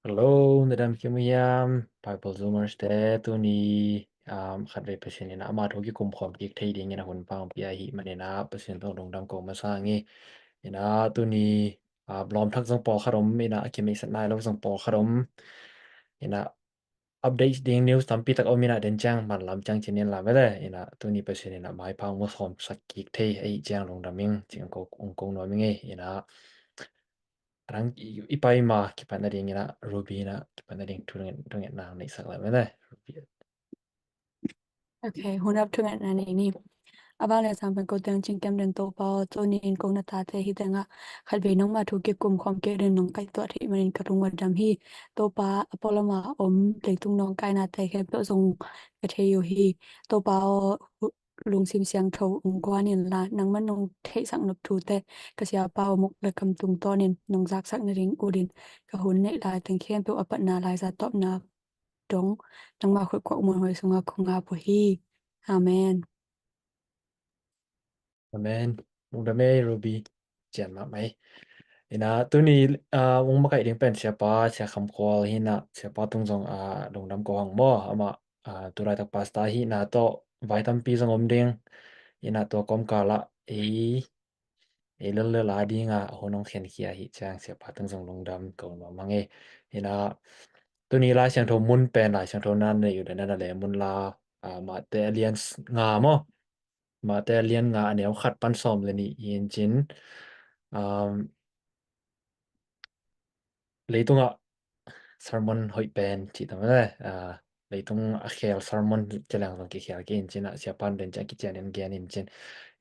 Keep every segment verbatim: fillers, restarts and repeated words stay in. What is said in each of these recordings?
Hello, na dam kim uh hiam? Bible Zoomers te, tuni, um, khatvei Pasian in ah ama thu kikum khawm kik thei dingin a hun pangpi ahih manin ah Pasian tawh lungdam ko masa ing. Ina tuni, ah, lawm thak zong pawlkhat om, ina a kimeisat nai lo zong pawlkhat om. Ina update ding news tampi tak om ina den ciang man lam ciang cinin lam ele. Ina tuni Pasian ina maipha hong mu khawm sak kik thei ahih ciang lungdam ing, cing ko, hong ko nuam ing. Ina adang i, i pai ma kipat nading ina Ruby ina kipat nading thu ngen, thu ngen nang nei sak lai mene. Ruby. Ok, hun ap thu ngen na nei ni. A vang le sang pen ko teng cing kem den Topa aw, tuni in kong na tate hi teng ah khatvei nangma thu kikum khawm kik den nong kaihtuah thei manin ka lung ua dam hi. Topa, a pualam a om leitung nawngkaina te khempeuh zong ka thei uh hi. Topa aw, hu-, lungsim siangtho hong guan inla, nangman nong theihsak nop thute ka siapa aw muk le kam tungtawnin nong zaksak nading utin ka hun neih lai teng khempeuh a patna laizat tawpna dong nangma khut kuak muanhuai sungah kong ap uh hi. Amen. Amen. Lungdam ei Ruby. Cian mahmah ei. Ina tuni, ah, hong makaih ding pen siapa, Sia Kham Khual hi ina, siapa tung zong, ah, lungdam ko hang maw. Amah, ah, tulaitak pastor hi ina tawh vai tampi zong om ding. Ina tua kawmkal ah ei, ei lel lel a ding a hun hong khenkhia ahih ciang siapa tung zong lungdam ko nuam hang ei. Ina tuni Lai Siangtho mun pen, Lai Siangtho na nei uh le na na le mun la, ah, Mate a lian s-, nga maw. Mate a lian nga a neu khat pan sawm le nih hi in cin, um, leitungah sermon hoih pen cih tam le, ah, leitung a khel sermon cialeng zong kikhel kei in cin ah, siapan den ciah kician in gen in cin.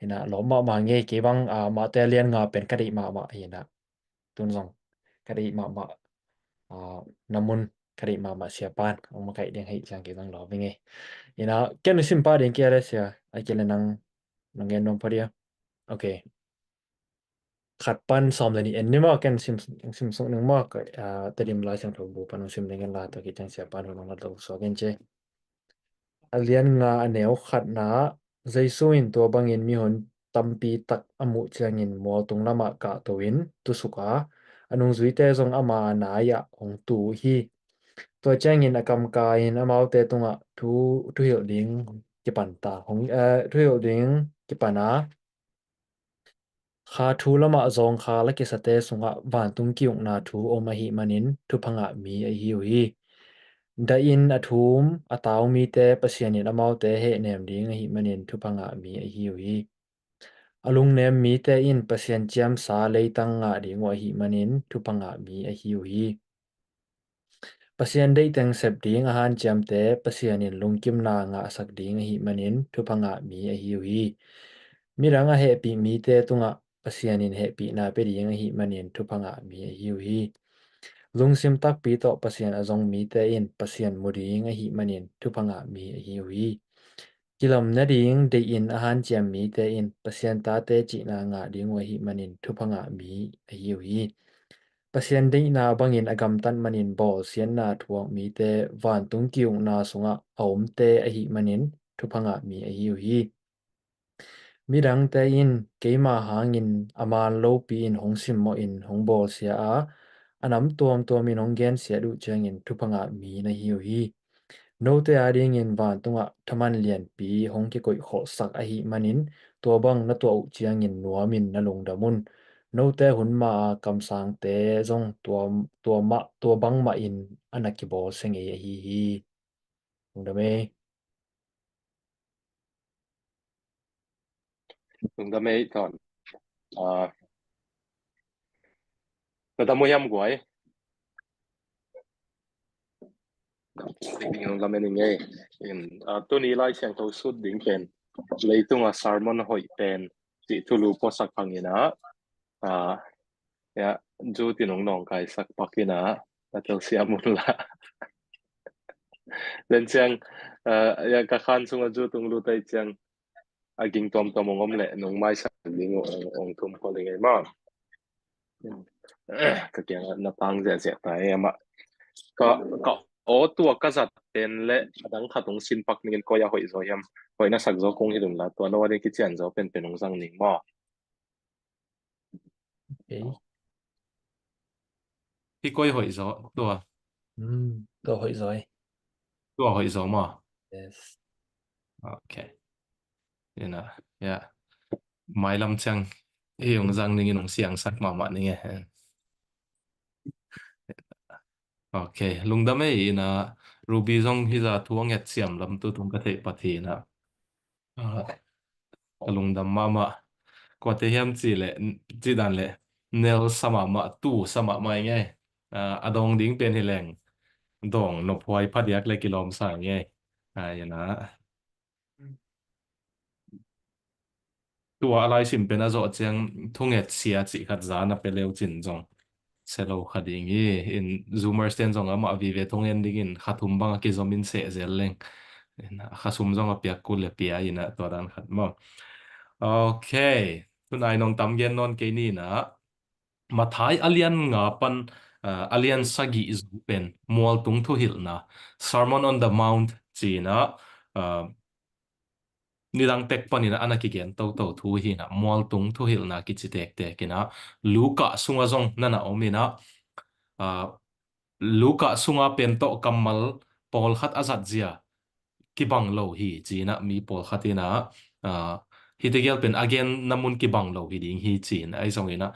Ina lawm mahmah ngei kei bang, ah, Mate a lian nga pen ka deih mahmah hi ina. Tun zong ka deih mahmah, ah, na mun ka deih mahmah siapan hong makaih ding ahih ciang kei zong lawm ing ei. Ina ken sim pah ding kia le sia, a kia le nang, nang gen nuam pah dia. Ok. Khat pan sawm le nih en ni maw, ken sim, sim suk ning maw, ka, ah, Tedim Lai Siangtho bu pan hong sim ding en la, tua kiciang siapan hun hong la do suak in ci. A lian nga a neu khatna, Jesu in tua bangin mihon tampi tak a muh ciangin mualtung lamah kahto in tusuk a, a nungzuite zong ama nai-ah hong tu uh hi. Tua ciangin a kamka in amaute tungah thu, thuhilh ding kipan ta, hong, eh, thuhilh ding kipan a, kha thu lamah zawngkhal a kisate sungah vantung ki-ukna thu om ahih manin thupha ngah mi ahi uh hi. Dahin a thum a tau mite Pasian in amaute hehnem ding ahih manin thupha ngah mi ahi uh hi. A lungnem mite in Pasian ciamsa leitang ngah ding uh ahih manin thupha ngah mi ahi uh hi. Pasian deihteng sep ding a hanciamte Pasian in lungkimna ngahsak ding ahih manin thupha ngah mi ahi uh hi. Midang a hehpih mite tungah Pasian in hehpihna pia ding ahih manin thupha ngah mi ahi uh hi. Lungsim takpi tawh Pasian a zong mite in Pasian mu ding ahih manin thupha ngah mi ahi uh hi. Kilam nading deihin a hanciam mite in Pasian tate cihna ngah ding uh ahih manin thupha ngah mi ahi uh hi. Pasian deihna bangin a gamtat manin bawlsiatna thuak mite vantung ki-ukna sungah a omte ahih manin thupha ngah mi ahi uh hi. Midangte in keima hangin a man lopi in hong simmawhin hong bawlsia a, a nam tuamtuamin hong gensiat uh ciangin thupha ngah mi na hi uh hi. Note adingin vantungah thaman lianpi hong kikoihkholhsak ahih manin tua bang na tuah uh ciangin nuamin na lungdam un. Note hun ma-a kamsangte zong tua, tua mah, tua bangmahin a na kibawlsia ngei ahi hi. Lungdam ei. Lungdam ei, Ton. Ah, na dam uh hiam guai? Lungdam ei ning ei. In, ah, tuni Lai Siangtho sut ding pen leitunga sermon hoih pen cih thulu puaksak phangin ah, ah, ya, Jutin hong nawngkaisak pakin ah, na telsiam un la. Len ciang, ah, ya, ka khan sungah Jut hong lut ahih ciang a ging tuamtuam hong om leh nong maisak ding uh hong, hong thum khol ing ei maw. Ka kiangah na pang ziahziah ta ei amah. Ka, ka aw tua ka zat pen le a dang khat hong sin pak ning in koi a hoih zaw hiam? Hoih na sak zaw kong hi dun la, tua no a ding kician zaw penpen hong zang ning maw. Ok. Hi koi hoih zaw tua. Hmm, tua hoih zaw ei. Tua hoih zaw maw? Yes. Ok. Ina, ya. Mailam ciang i ung zang ning in ung siangsak mahmah ning e. Ok, lungdam ei. Ina, Ruby zong hi za thu a nget siam lam tu tung ka theih pat hi ina. Ah, ka lungdam mahmah. Kuate hiam ci le, ci dan le, nel sa mahmah, tu sa mahmah i ngei. Ah, a dawng ding pen hi leng dawng nophuai phadiak le kilawm sa i ngei. Ah, ina. Tua a laisim pen a zawh ciang thunget sia cih khat za na pe leu cin zong sia lo kha ding hi. In Zoomers ten zong amah vive thungen dingin kha thum bang a kizom in seh zel leng. In a kha sum zong a piak kul le pia in a tua dan khat maw. Ok. Tunai nong tam gen nawn kei ni na. Matthai a lian nga pan, ah, a lian sagih zu pen mualtung thuhilhna, Sermon on the Mount ci-in ah, ah, nidang tek panin ah ana kigen toto thu hi-in ah, mualtung thuhilhna kici tektek in ah, Luka sunga zong nana om in ah, ah, Luka sunga pen tawh kammal pawlkhat a zatzia kibang lo hi, ci-in ah mi pawlkhat in ah, ah, hih tegel pen a genna mun kibang lo hi ding hi, ci-in ah, ahi zongin ah,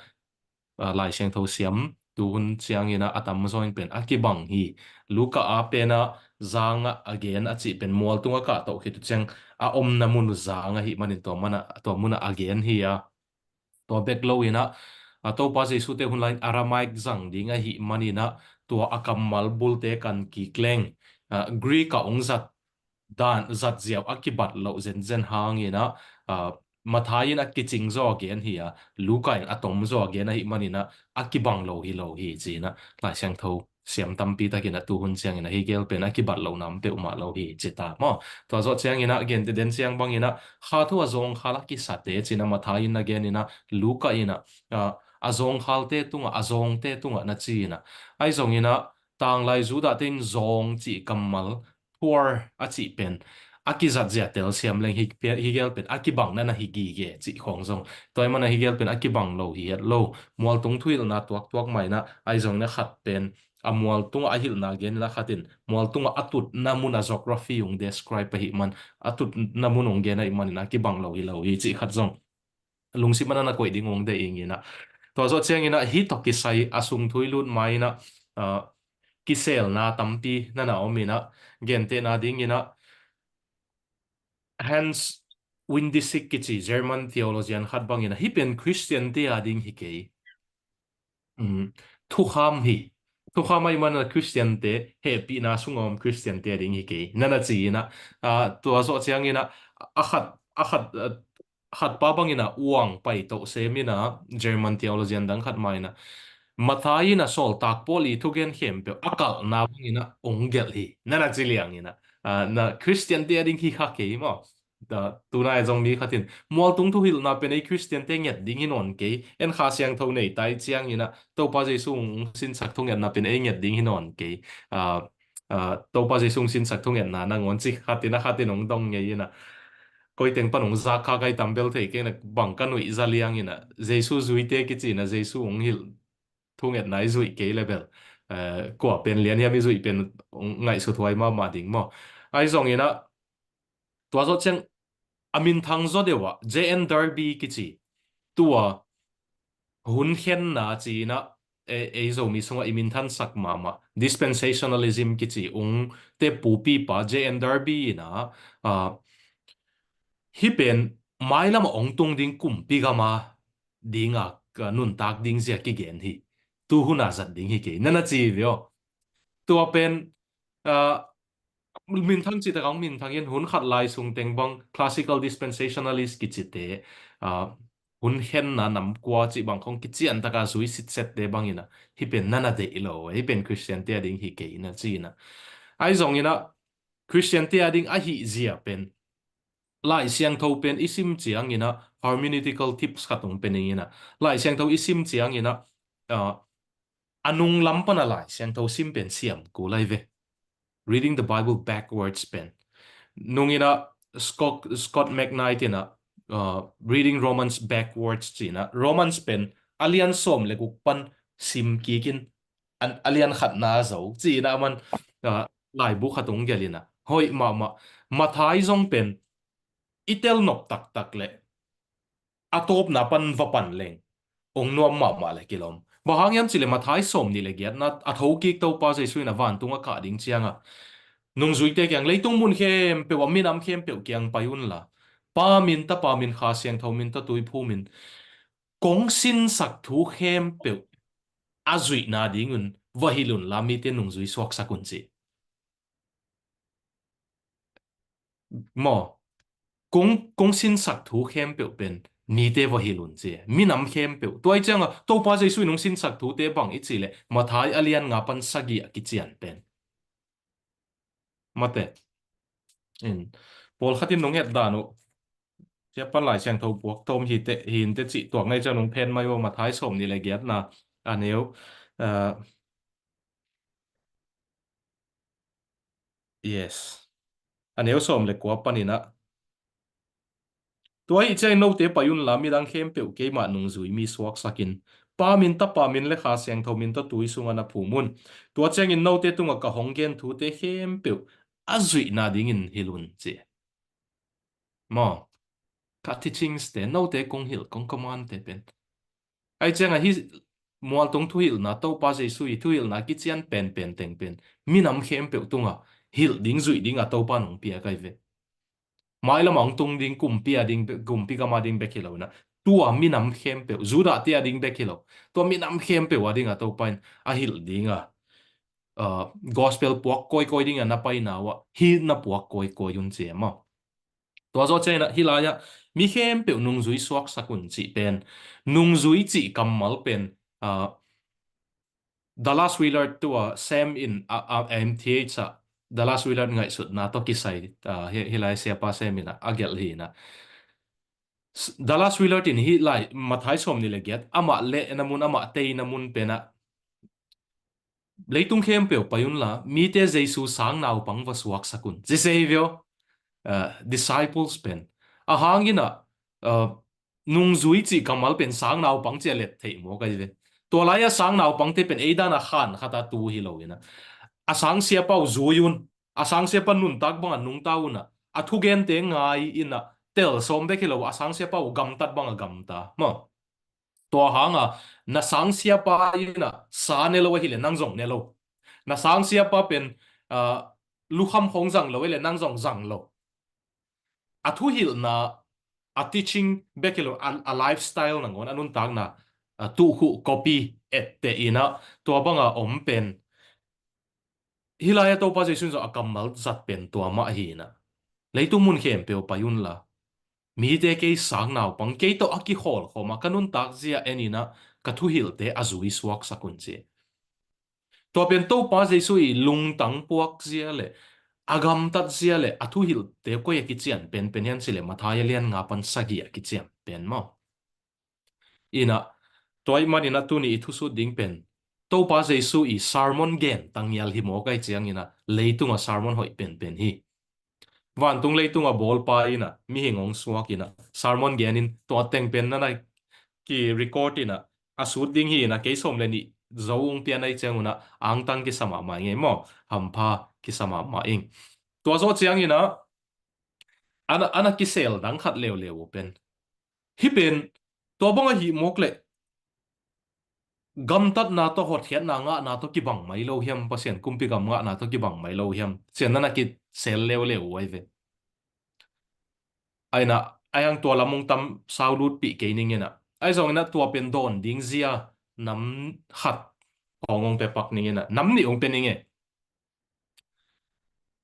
ah, Lai Siangtho siam tu hun ciangin ah a tamzaw in pen a kibang hi. Luka a pen ah zang ah a gen a cih pen mualtung a kahtoh khit uh ciang a omna mun uh zang ahih manin tua mun ah, tua mun ah a gen hi a. Tua bek lo in ah, a Topa Jesu te hun lai in Aramaic zang ding ahih manin ah tua a kammal bulte kan kik leng, ah, Greek ah ong zat dan, zat ziau a kibat loh zenzen hangin ah, ah, Matthai in a kicing zaw a gen hi a, Luka in a tom zaw a gen ahih manin ah a kibang lo hi lo hi, ci-in ah Lai Siangtho siam tampi takin ah tu hun ciangin ah hih gel pen a kibat lo nam peuhmah lo hi, ci ta maw. Tua zawh ciangin ah gente den ciang bangin ah kha thu a zawngkhal a kisate, ci-in ah Matthai in a gen in ah, Luka in ah, ah, a zawngkhalte tungah, a zawngte tungah na ci-in ah, ahi zongin ah tanglai Judah te in zawng cih kammal poor a cih pen a kizatzia telsiam leng hih pe-, hih gel pen a kibang na na hi gige cih khawng zong. Tua ahih manin ah hih gel pen a kibang lo hi het lo. Mualtung thuhilhna tuaktuak mah in ah, ahi zongin ah khat pen a mualtung ah a hilhna gen in ah khat in mualtung ah a tutna mun a geography ung describe ahih man, a tutna mun ung gen ahih manin ah kibang lo hi lo hi cih khat zong lungsim ah na na koih ding ung deih ing in ah. Tua zawh ciangin ah hih tawh kisai a sung thu i lut ma in ah, ah, kiselna tampi na na om in ah, gentehna dingin ah Hans Windischigk kici German theologian khat bangin ah hih pen Christian te a ding hi kei. Um, thukham hi. Thukham ahih manin ah Christian te, hehpihna sunga om Christian te a ding hi kei, na na ci in ah, ah, tua zawh ciangin ah a khat, a khat, ah, khat pa bangin ah uang paitoh sem in ah German theologian dang khat mah in ah Matthai in ah sawltak Paul i thugen khempeuh a kalhna bangin ah ong gelh hi, na na ci liang in ah, ah, na Christian te a ding hi kha kei maw. Tua, tunai zong mi khat in mualtung thuhilhna pen ei Christian te nget ding hi nawn kei. En Kha Siangtho nei ta i ciangin ah Topa Jesu ung sinsak thungetna pen ei nget ding hi nawn kei. Ah, ah, Topa Jesu ung sinsak thungetna nangawn ci khat in ah khat in ong dong ngei in ah, koi teng pan ong zak kha kai tam bel thei kei na, bang ka nuih za liang in ah, Jesu zuite kici in ah Jesu ung hilh thungetna i zuih kei le bel, eh, kua pen lian hiam i zuih pen ong ngaihsut huai mahmah ding maw. Ahi zongin ah tua zawh ciang a minthang zaw deuh ah J N Darby kici, tua hun khenna ci in ah, e-, ei Zomi sungah i minthansak mahmah dispensationalism kici ung te pupipa J N Darby in ah, ah, hih pen mailam ah ong tung ding kumpi gam a ding a, ah, nuntak ding zia kigen hi. Tu hun a zat ding hi kei, na na ci ve aw. Tua pen, ah, minthang cih tak a ong minthang in, hun khat lai sung teng bang classical dispensationalist kicite, ah, hun khenna nam kua cih bang khong kician taka zui sitsette bangin ah, hih pen na na deih lo, hih pen Christian te a ding hi kei na ci in ah. Ahi zongin ah Christian te a ding ahih zia pen Lai Siangtho pen i sim ciangin ah hermeneutical tips khat ong pe ning in ah, Lai Siangtho i sim ciangin ah, ah, a nung lam pan a Lai Siangtho sim pen siam kul lai ve. Reading the Bible backwards pen. Nung in ah Scot-, Scot McKnight in ah, uh, Reading Romans Backwards ci in ah, Romans pen a lian sawm le guk pan sim kik in, a lian khatna a zo ci-in a man, ah, laibu khat hong gelh in a hoih mahmah. Mathai zong pen i tel nop taktak leh a tawpna pan va pan leng hong nuam mahmah leh kilawm. Bang hang hiam cih leh Mathai sawm nih leh giatna a thokik Topa Jesu in a vantung a kah ding ciang a nungzuite kiang leitung mun khempeuh a minam khempeuh kiang pai unla Pa min, Tapa min, Kha Siangtho min tawh tuiphum in kong sinsak thu khempeuh a zuihna dingun va hilh unla mite nungzui suaksak un ci. Maw, kong, kong sinsak thu khempeuh pen mite va hilh un ci. Minam khempeuh. Tua ahih ciang a Topa Jesu in hong sinsak thute bang i cih leh Mathai a lian nga pan sagih a kician pen. Mate. In. Pawlkhat in nong het dan uh. Siapa Lai Siangtho puak tawm hi te, hi in te cih tuak nai ciang nong phen mai uh Mathai sawm nih leh giatna. A neu. Ah, yes. A neu sawm leh kua pan in a. Tua ahih ciangin note pai unla midang khempeuh keimah nungzui mi suaksak in. Pa min, Tapa min leh Kha Siangtho min tawh tui sungah na phum un. Tua ciangin note tungah ka hong gen thute khempeuh a zuihna dingin hilh un ci. Maw, ka teachings te, note kong hilh, kong command te pen. Ahih ciang a hih mualtung thuhilhna, Topa Jesu i thuhilhna kician penpen teng pen minam khempeuh tungah hilh ding, zuih ding a Topa in hong piak ahi ve. Mailam a hong tung ding kumpi a ding be-, kumpi gam a ding bek hi lo in a, tua minam khempeuh, Judah te a ding bek hi lo, tua minam khempeuh a ding a Topa in a hilh ding a, ah, gospel puak kawikawi ding a na paina uh ah hih na puak kawikawi un ci e maw. Tua zawh ciangin a hih lai ah mi khempeuh nungzui suaksak un cih pen, nungzui cih kammal pen, ah, Dallas Willard tua Sam in a, a, M T H ah Dallas Willard ngaihsutna tawh kisai, ah, hih, hih lai Siapa Sam in a, a gelh hi in a. S-, Dallas Willard in hih lai Mathai sawm nih leh giat, amah lehna mun, amah teina mun pen a leitung khempeuh pai unla mite Jesu sang naupang va suaksak un ci se hi ve aw. Ah, disciples pen. A hang in a, ah, nungzui cih kammal pen sang naupang ci a let theih mawk ahi ve. Tua lai a sang naupangte pen ei dan a khan khat a tu hi lo in a, a sang siapa uh zui un, a sang siapa nuntak bang a nungta un a, a thugente ngai in a, tel sawm bek hi lo a, a sang siapa uh gamtat bang a gamta maw. Tua hang a na sang siapa in a sa ne lo ahih leh nang zong ne lo. Na sang siapa pen, ah, lukham khawng zang lo ahih leh nang zong zang lo. A thuhilhna, a teaching bek hi lo, a, a lifestyle nangawn, a nuntakna, a tuh khuh copy etteh in a, tua bang a om pen. Hih lai a Topa Jesu in zong a kammal zat pen tua mah hi in a. Leitung mun khempeuh pai unla mite kei sang naupang, kei tawh a kikhawl khawm a, ka nuntak zia en in a, ka thuhilhte a zui suaksak un ci. Tua pen Topa Jesu i lungtang puak zia leh, a gamtat zia leh, a thuhilhte koi a kician penpen hiam cih leh Mathai a lian nga pan sagih a kician pen maw. In a, tua ahih manin a tuni i thusut ding pen, Topa Jesu i sermon gen tangial hi mawk ahih ciangin a, leitung a sermon hoih penpen hi. Vantung leitung a bawlpa in a, mihing hong suak in a, sermon gen in tua teng pen na na ki record in a, a sut ding hi in a, kei sawm leh nih zo hong pian ahih ciang un a, angtang kisa mahmah ing ei maw, hampha kisa mahmah ing. Tua zawh ciangin a, a na, a na kisel dang khat leuleu uh pen. Hih pen, tua bang ahih mawk leh gamtatna tawh, hotkhiatna ngahna tawh kibang mai lo hiam, Pasian kumpi gam ngahna tawh kibang mai lo hiam, ci-in na na kisel leuleu uh ahi ve. Ahi in a, ahi hang tua lam hong tam sau lutpih kei ning in a. Ahi zongin a tua pen dawn ding zia nam khat hong hong pia pak ning in a, nam nih hong pia ning e.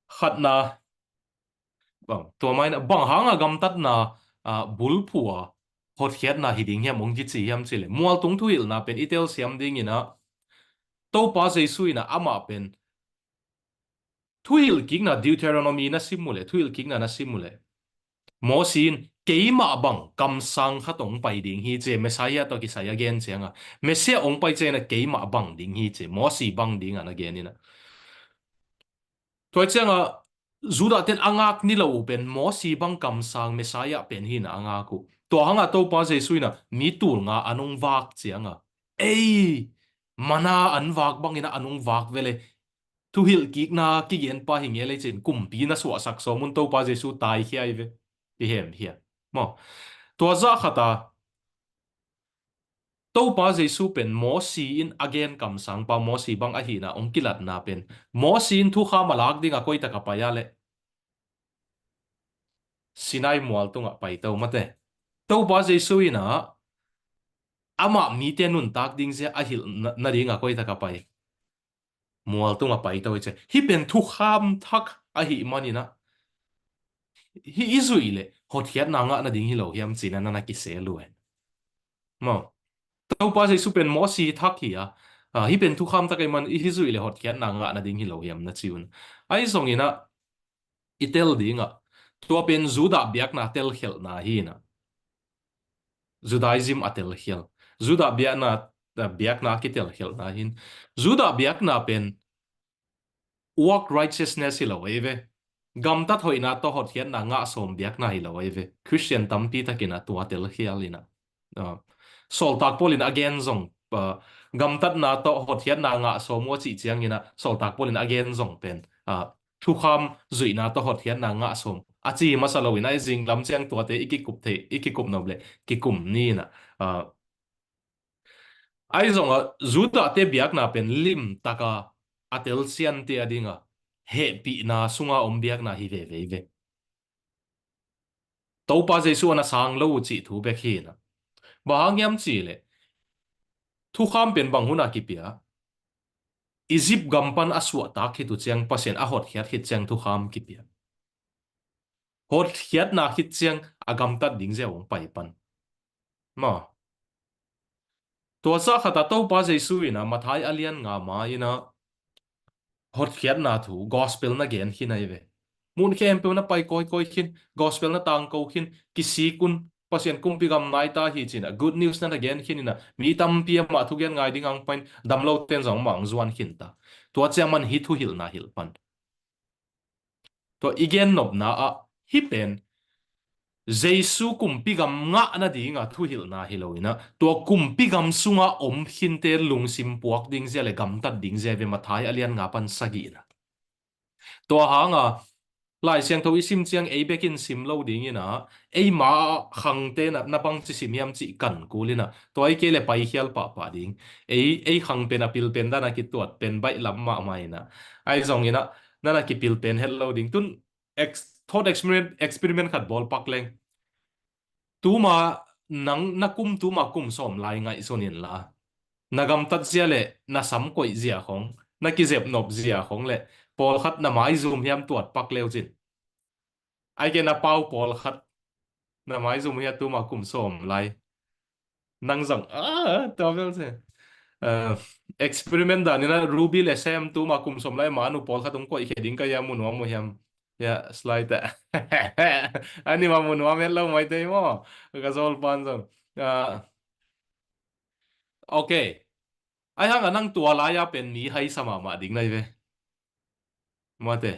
Khatna, bang, tua mah in a, bang hang a gamtatna, ah, bulphuh a hotkhiatna hi ding hiam hong kici hiam cih leh, mualtung thuhilhna pen i telsiam ding in a, Topa Jesu in a amah pen thuhilhkikna, Deuteronomy na sim uh leh, thuhilhkikna na sim uh leh, Mosi in keimah bang kamsang khat hong pai ding hi ci e, Messiah tawh kisai a gen ciang a. Messiah hong pai ciang in a keimah bang ding hi ci e, Mosi bang ding a na gen in a. Tua ciang a Judah ten a ngak ni lo uh pen Mosi bang kamsang Messiah pen hi in a ngak uh. Tua hang a Topa Jesu in a mi tul nga an hong vak ciang a, ei, Mana an vak bangin ah an hong vak ve le. Thuhilh kikna kigen pa hi ngel ei cin kumpi na suahsak sawm un Topa Jesu taikhia hi ve. Kihemkhia. Maw. Tua zah khat a Topa Jesu pen Mosi in a gen kamsangpa Mosi bang ahihna hong kilatna pen Mosi in thukham a lak ding a koi tak a pai a leh Sinai mual tungah paito mate. Topa Jesu in ah amah mite nuntak ding zia a hilh na, nading a koi tak a pai. Mual tungah paito hi ci. Hih pen thukham thak ahih manin ah hih i zuih leh hotkhiatna ngah nading hi lo hiam cin a na na kisel uh e. Maw. Topa Jesu pen Mosi thak hi a, ah, hih pen thukham thak ahih man i hih zuih leh hotkhiatna ngah nading hi lo hiam na ci un. Ahi zongin ah i tel ding ah tua pen Judah biakna telkhialhna hi in ah. Judaism a telkhial. Judah biakna, biakna a kitelkhialhna hi in. Judah biakna pen work righteousness hi lo ei ve. Gamtat hoihna tawh hotkhiatna ngah sawm biakna hi lo ei ve. Christian tampi takin ah tua telkhial in ah. Ah, Sawltak Paul in a gen zong, ah, gamtatna tawh hotkhiatna ngah sawm uh a cih ciangin ah Sawltak Paul in a gen zong pen, ah, thukham zuihna tawh hotkhiatna ngah sawm a ci masa lo in ah i zinglam ciang tuate i kikup thei, i kikup nop leh kikum ni in ah, ah, ahi zong ah Judah te biakna pen limtak a a telsiante a ding a hehpihna sunga om biakna hi veve hi ve. Topa Jesu a na sang lo uh cih thu bek hi in ah. Bang hang hiam cih leh thukham pen bang hun a kipia? Egypt gam pan a suahtak khit uh ciang Pasian a hotkhiat khit ciang thukham kipia. Hotkhiatna khit ciang a gamtat ding zia hong pai pan. Maw. Tua zah khat a Topa Jesu in ah Matthai a lian nga ma in ah hotkhiatna thu gospel na gen khin ahi ve. Mun khempeuh na pai kawikawi khin, gospel na tangko khin, kisik un, Pasian kumpi gam nai ta hi cin ah good news na na gen khin in ah mi tampi amah thugen ngai ding hong pai in, damlo ten zong amah hong zuan khin ta. Tua ciang man hih thuhilhna hilh pan. Tua i gen nopna ah hih pen Jesu kumpi gam ngah nading a thuhilhna hi lo in ah tua kumpi gam sunga om khinte lungsim puak ding zia leh gamtat ding zia ve. Matthai a lian nga pan sagihna. Tua hang a Lai Siangtho i sim ciang ei bek in sim lo ding in ah eima khangte na, na bangci sim hiam cih kan kul in ah tua i kei leh paikhial pahpah ding. Ei, ei khang pen a pil pen dan a kituat pen baih lam mahmah in ah ahi zongin ah na na kipil pen het lo ding. Tun ex-, thought experiment, experiment khat bawl pak leng. Tuma nang na kum tuma kum sawm lai ngaihsun in la. Na gamtat zia leh na sam koih zia khong, na kizep nop zia khong leh pawlkhat na maizum hiam tuat pak leu cin. Ai ke na pau pawlkhat na maizum hiam tuma kum sawm lai. Nang zong, ah, tua bel se. Eh, experiment dan in ah Ruby leh Sam tuma kum sawm lai manu pawlkhat hong koih khia ding ka hiam mu nuam uh hiam. Ya, slide ta. Ani ma mu nuam het lo mai tei maw. Ka zawl pan zong. Ah, ok. Ai hang a nang tua lai a pen mi haisa mahmah ding nai ve. Mate.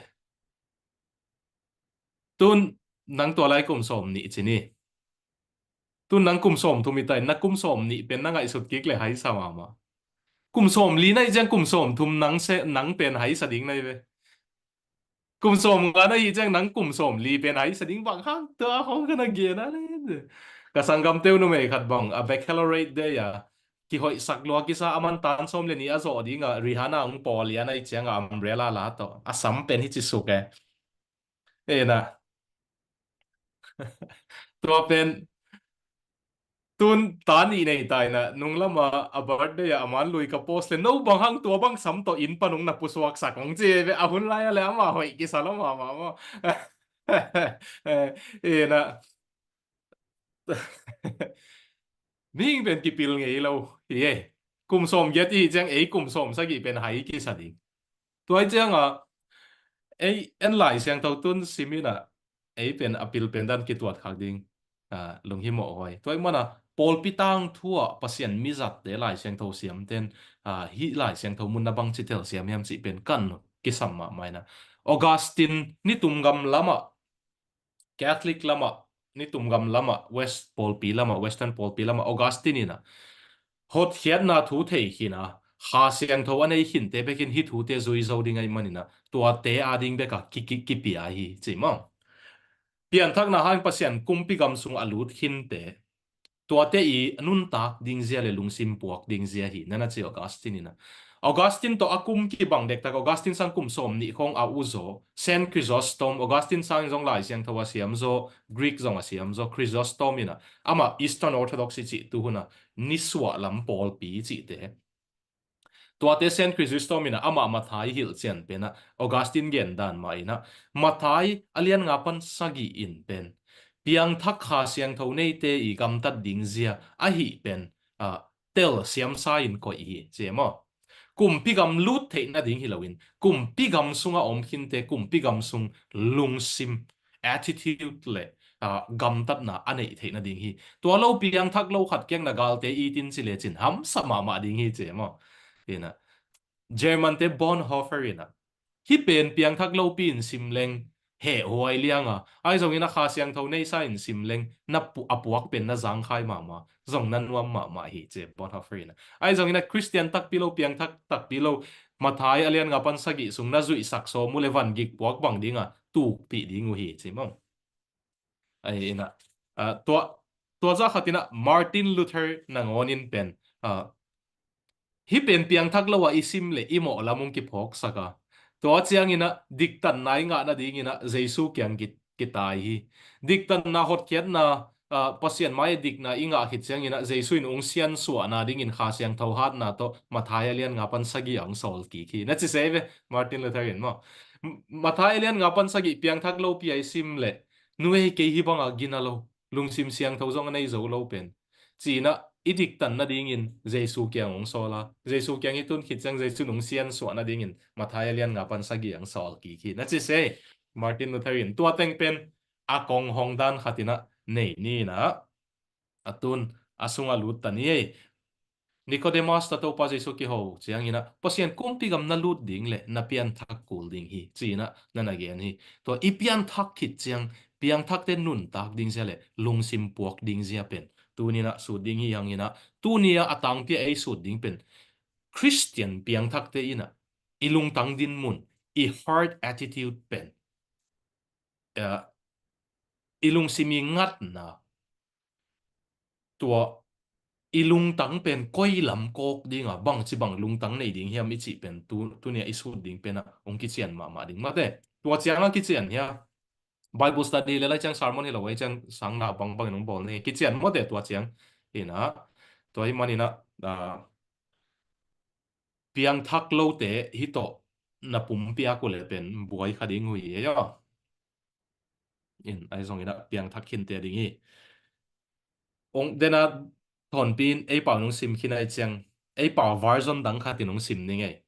Tun nang tua lai kum sawm nih ci ni. Tun nang kum sawm thum hi ta in na kum sawm nih pen na ngaihsut kik leh haisa mahmah. Kum sawm li na hih ciang kum sawm thum nang se, nang pen haisa ding nai ve. Kum sawm nga na hih ciang nang kum sawm li pen haisa ding bang hang tua khong ka na gen a le. Ka sanggamte uh numei khat bang a baccalaureate day a kihoihsak lua kisa a man tan sawm le nih a zawh ding a Rihanna hong pawl lian a hih ciang a umbrella la tawh a sam pen hi ci suk e. Ena. Tua pen tun ta nih nei ta ina nung lama a birthday a aman lui ka post le no bang hang tua bang sam tawh inn pan hong na pusuaksak hong ci ve a hun lai a le ama hoih kisa lama mama. Ena. Mihing pen kipil ngei lo hi e. Kum sawm giat i hih ciang ei kum sawm sagih pen hai kisa ding. Tua hih cianga ei en Lai Siangtho tun simin ah ei pen a pil pen dan kituat khak ding. Ah, lunghimawh huai. Tua hih mana pawlpi tangthu ah Pasian mizatte Lai Siangtho siamten, ah, hih Lai Siangtho munna bangci telsiam hiam cih pen kan kisam mahmah ina. Augustine nitum gam lamah Catholic lamah, nitum gam lamah, West pawlpi lamah, Western pawlpi lamah Augustine ina hotkhiatna thu thei khina, Kha Siangtho a nei khinte bekin hih thute zui zo ding ahih manin ah, tuate ading bek a ki, ki, kipia hi, ci maw. Pianthakna hangin Pasian kumpi gam sung a lut khinte, tuate i nuntak ding zia le lungsim puak ding zia hi, na na ci Augustine in ah. Augustine tawh a kum kibang dektak, Augustine sang kum sawm nih khawng a uh zaw, Saint Chrysostom, Augustine sangin zong Lai Siangtho a siam zaw, Greek zong a siam zaw, Chrysostom in ah, amah Eastern Orthodoxy cih tu hun a, nisuah lam pawlpi cihte. Tuate Saint Chrysostom in ah amah Matthai hilhcian pen ah, Augustine gen dan mah in ah, Matthai a lian nga pan sagih in pen, piangthak Kha Siangtho neite i gamtat ding zia ahih pen, ah, tel siamsa in koih hi, ci maw. Kumpi gam lut theih nading hi loin, kumpi gam sunga om khinte, kumpi gam sung lungsim, attitude le, ah, gamtatna a neih theih nading hi. Tua lo piangthak lo khat kiang na galte itin ci lecin hamsa mahmah ding hi, ci maw. Hi na, German te Bonhoeffer in ah, hih pen piangthak lopi in sim leng hehhuai liang a, ahi zongin a Kha Siangtho neisa in sim leng na pu-, a puak pen na zangkhai mahmah, zong na nuam mahmah hi, ci Bonhoeffer in ah. Ahi zongin a Christian takpi lo, piangthak takpi lo, Matthai a lian nga pan sagih sung na zuihsak sawm uh le van gik puak bang ding a tukpih ding uh hi, ci maw. Ahi in ah, ah, tua, tua zah khat in ah Martin Luther nangawn in pen, ah, hih pen piangthak lo a i sim le i mawh lam hong kiphawksak a, tua ciangin ah diktanna i ngah nadingin ah Jesu kiang ki, kitai hi. Diktanna hotkhiatna, ah, Pasian mai-ah dikna i ngah khit ciangin ah Jesu in hong siansuahna dingin Kha Siangtho hatna tawh Matthai a lian nga pan sagih ah hong sawl kik hi, na ci se ve, Martin Luther in maw. M-, Matthai a lian nga pan sagih piangthak lopi a i sim le, nu ei, kei hih banga gina lo, lungsim siangtho zong a nei zo lo pen, ci-in ah i diktan nadingin Jesu kiang hong sawl a, Jesu kiang i tun khit ciang Jesu in hong siansuah nadingin Matthai a lian nga pan sagih hong sawl kik hi, na ci se, Martin Luther in. Tua teng pen a kong hong dan khat in ah nei ni in ah, a tun a sung a lut ta ni ei. Nicodemus tawh Topa Jesu kiho ciangin ah, Pasian kumpi gam na lut ding le na pianthak kul ding hi, ci-in ah na na gen hi. Tua i pianthak khit ciang, piangthakte nuntak ding zia le lungsim puak ding zia pen tuni-in ah sut ding hi hangin ah, tuni-a a tangpi a ei sut ding pen Christian piangthakte in ah i lungtang dinmun, i heart attitude pen, eh, i lungsim i ngatna, tua i lungtang pen koi lam kawk ding a, bangci bang lungtang nei ding hiam i cih pen tu, tuni-a i sut ding pen ah hong kician mahmah ding. Mate, tua ciang a kician hia? Bible study le lai ciang sermon hi lo, ei ciang sang na bangbang in hong bawl ni. Kician mawte tua ciang. Hi na, tua hih manin ah, ah, piangthak lote hih tawh na pumpiak uh le pen buai kha ding uh hi ei aw. In, ahi zongin ah piangthak khinte ding hi. Ong dena thonpi in ei pau nong sim khin ai ciang, ei pau version dang khat in hong sim ning ei.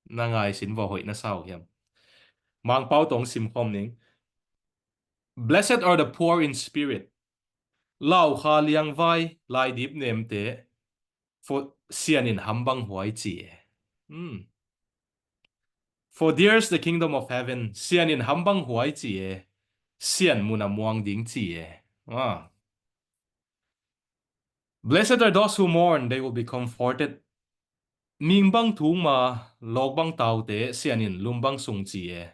Na ngai sin vawh hoih na sau hiam? Mangpau tawh hong sim khawm ning. Blessed are the poor in spirit. Lau kha liangvai, laidip nemte, for, Sian in hambang huai ci e. Hmm. For theirs the kingdom of heaven, Sian in hambang huai ci e. Sian mun a muang ding ci e. Ah. Blessed are those who mourn, they will be comforted. Mingbang thung ma, lawkbang taute, Sian in lumbang sung ci e.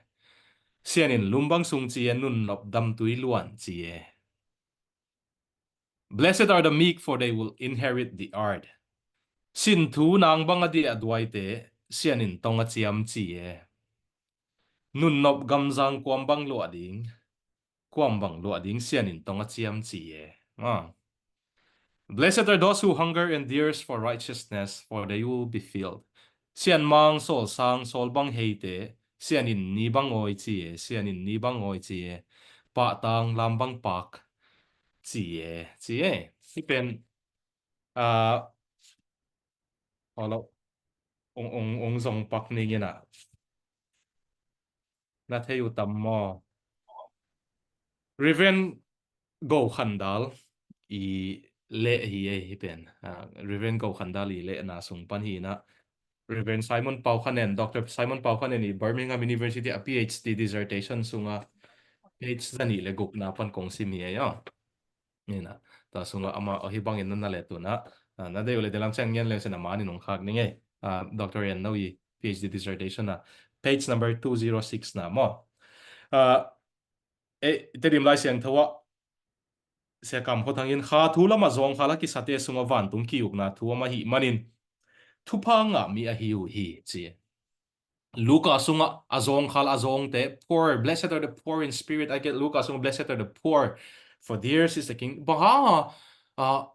Sian in lumbang sung ci e, nun nop damtui luan ci e. Blessed are the meek, for they will inherit the earth. Sin thu nang bang a dia duaite, Sian in tong a ciam ci e. Nun nop gamzang kuam bang luah ding, kuam bang luah ding, Sian in tong a ciam ci e. Ah. Blessed are those who hunger and thirst for righteousness, for they will be filled. Sian mang sawl sang sawl bang heite, Sian in ni bang awi ci e, Sian in ni bang awi ci e. Pahtang lam bang pak ci e, ci e. Hih pen, ah, aw lo, ong, ong, ong zong pak ning in ah. Na thei uh tam maw? Reverend Go Khandal i leh hi ei, hih pen. Ah, Reverend Go Khandal i lehna sung pan hi na. Reverend Simon Pau Khanen, Doctor Simon Pau Khanen i Birmingham University a PhD dissertation sunga page zanih le gukna pan kong sim hi ei aw. Ni na, tua sunga ama aw hih bangin na na leh tu na. Ah, na deih uh le delam ciang ngen le sin a man in ong khak ning ei. ah, Doctor Ian No i PhD dissertation ah, page number two zero six na maw. Ah, eh, Tedim Lai Siangtho ah, Sia Kam Khua Thang in kha thu lamah zawngkhal a kisate sungah vantung ki-ukna thu om ahih manin thupha ngah mi ahi uh hi ci. Luka sungah a zawngkhal a zawngte, poor, blessed are the poor in spirit, a ke Luka sungah blessed are the poor, for theirs is the king. Bang hang a, a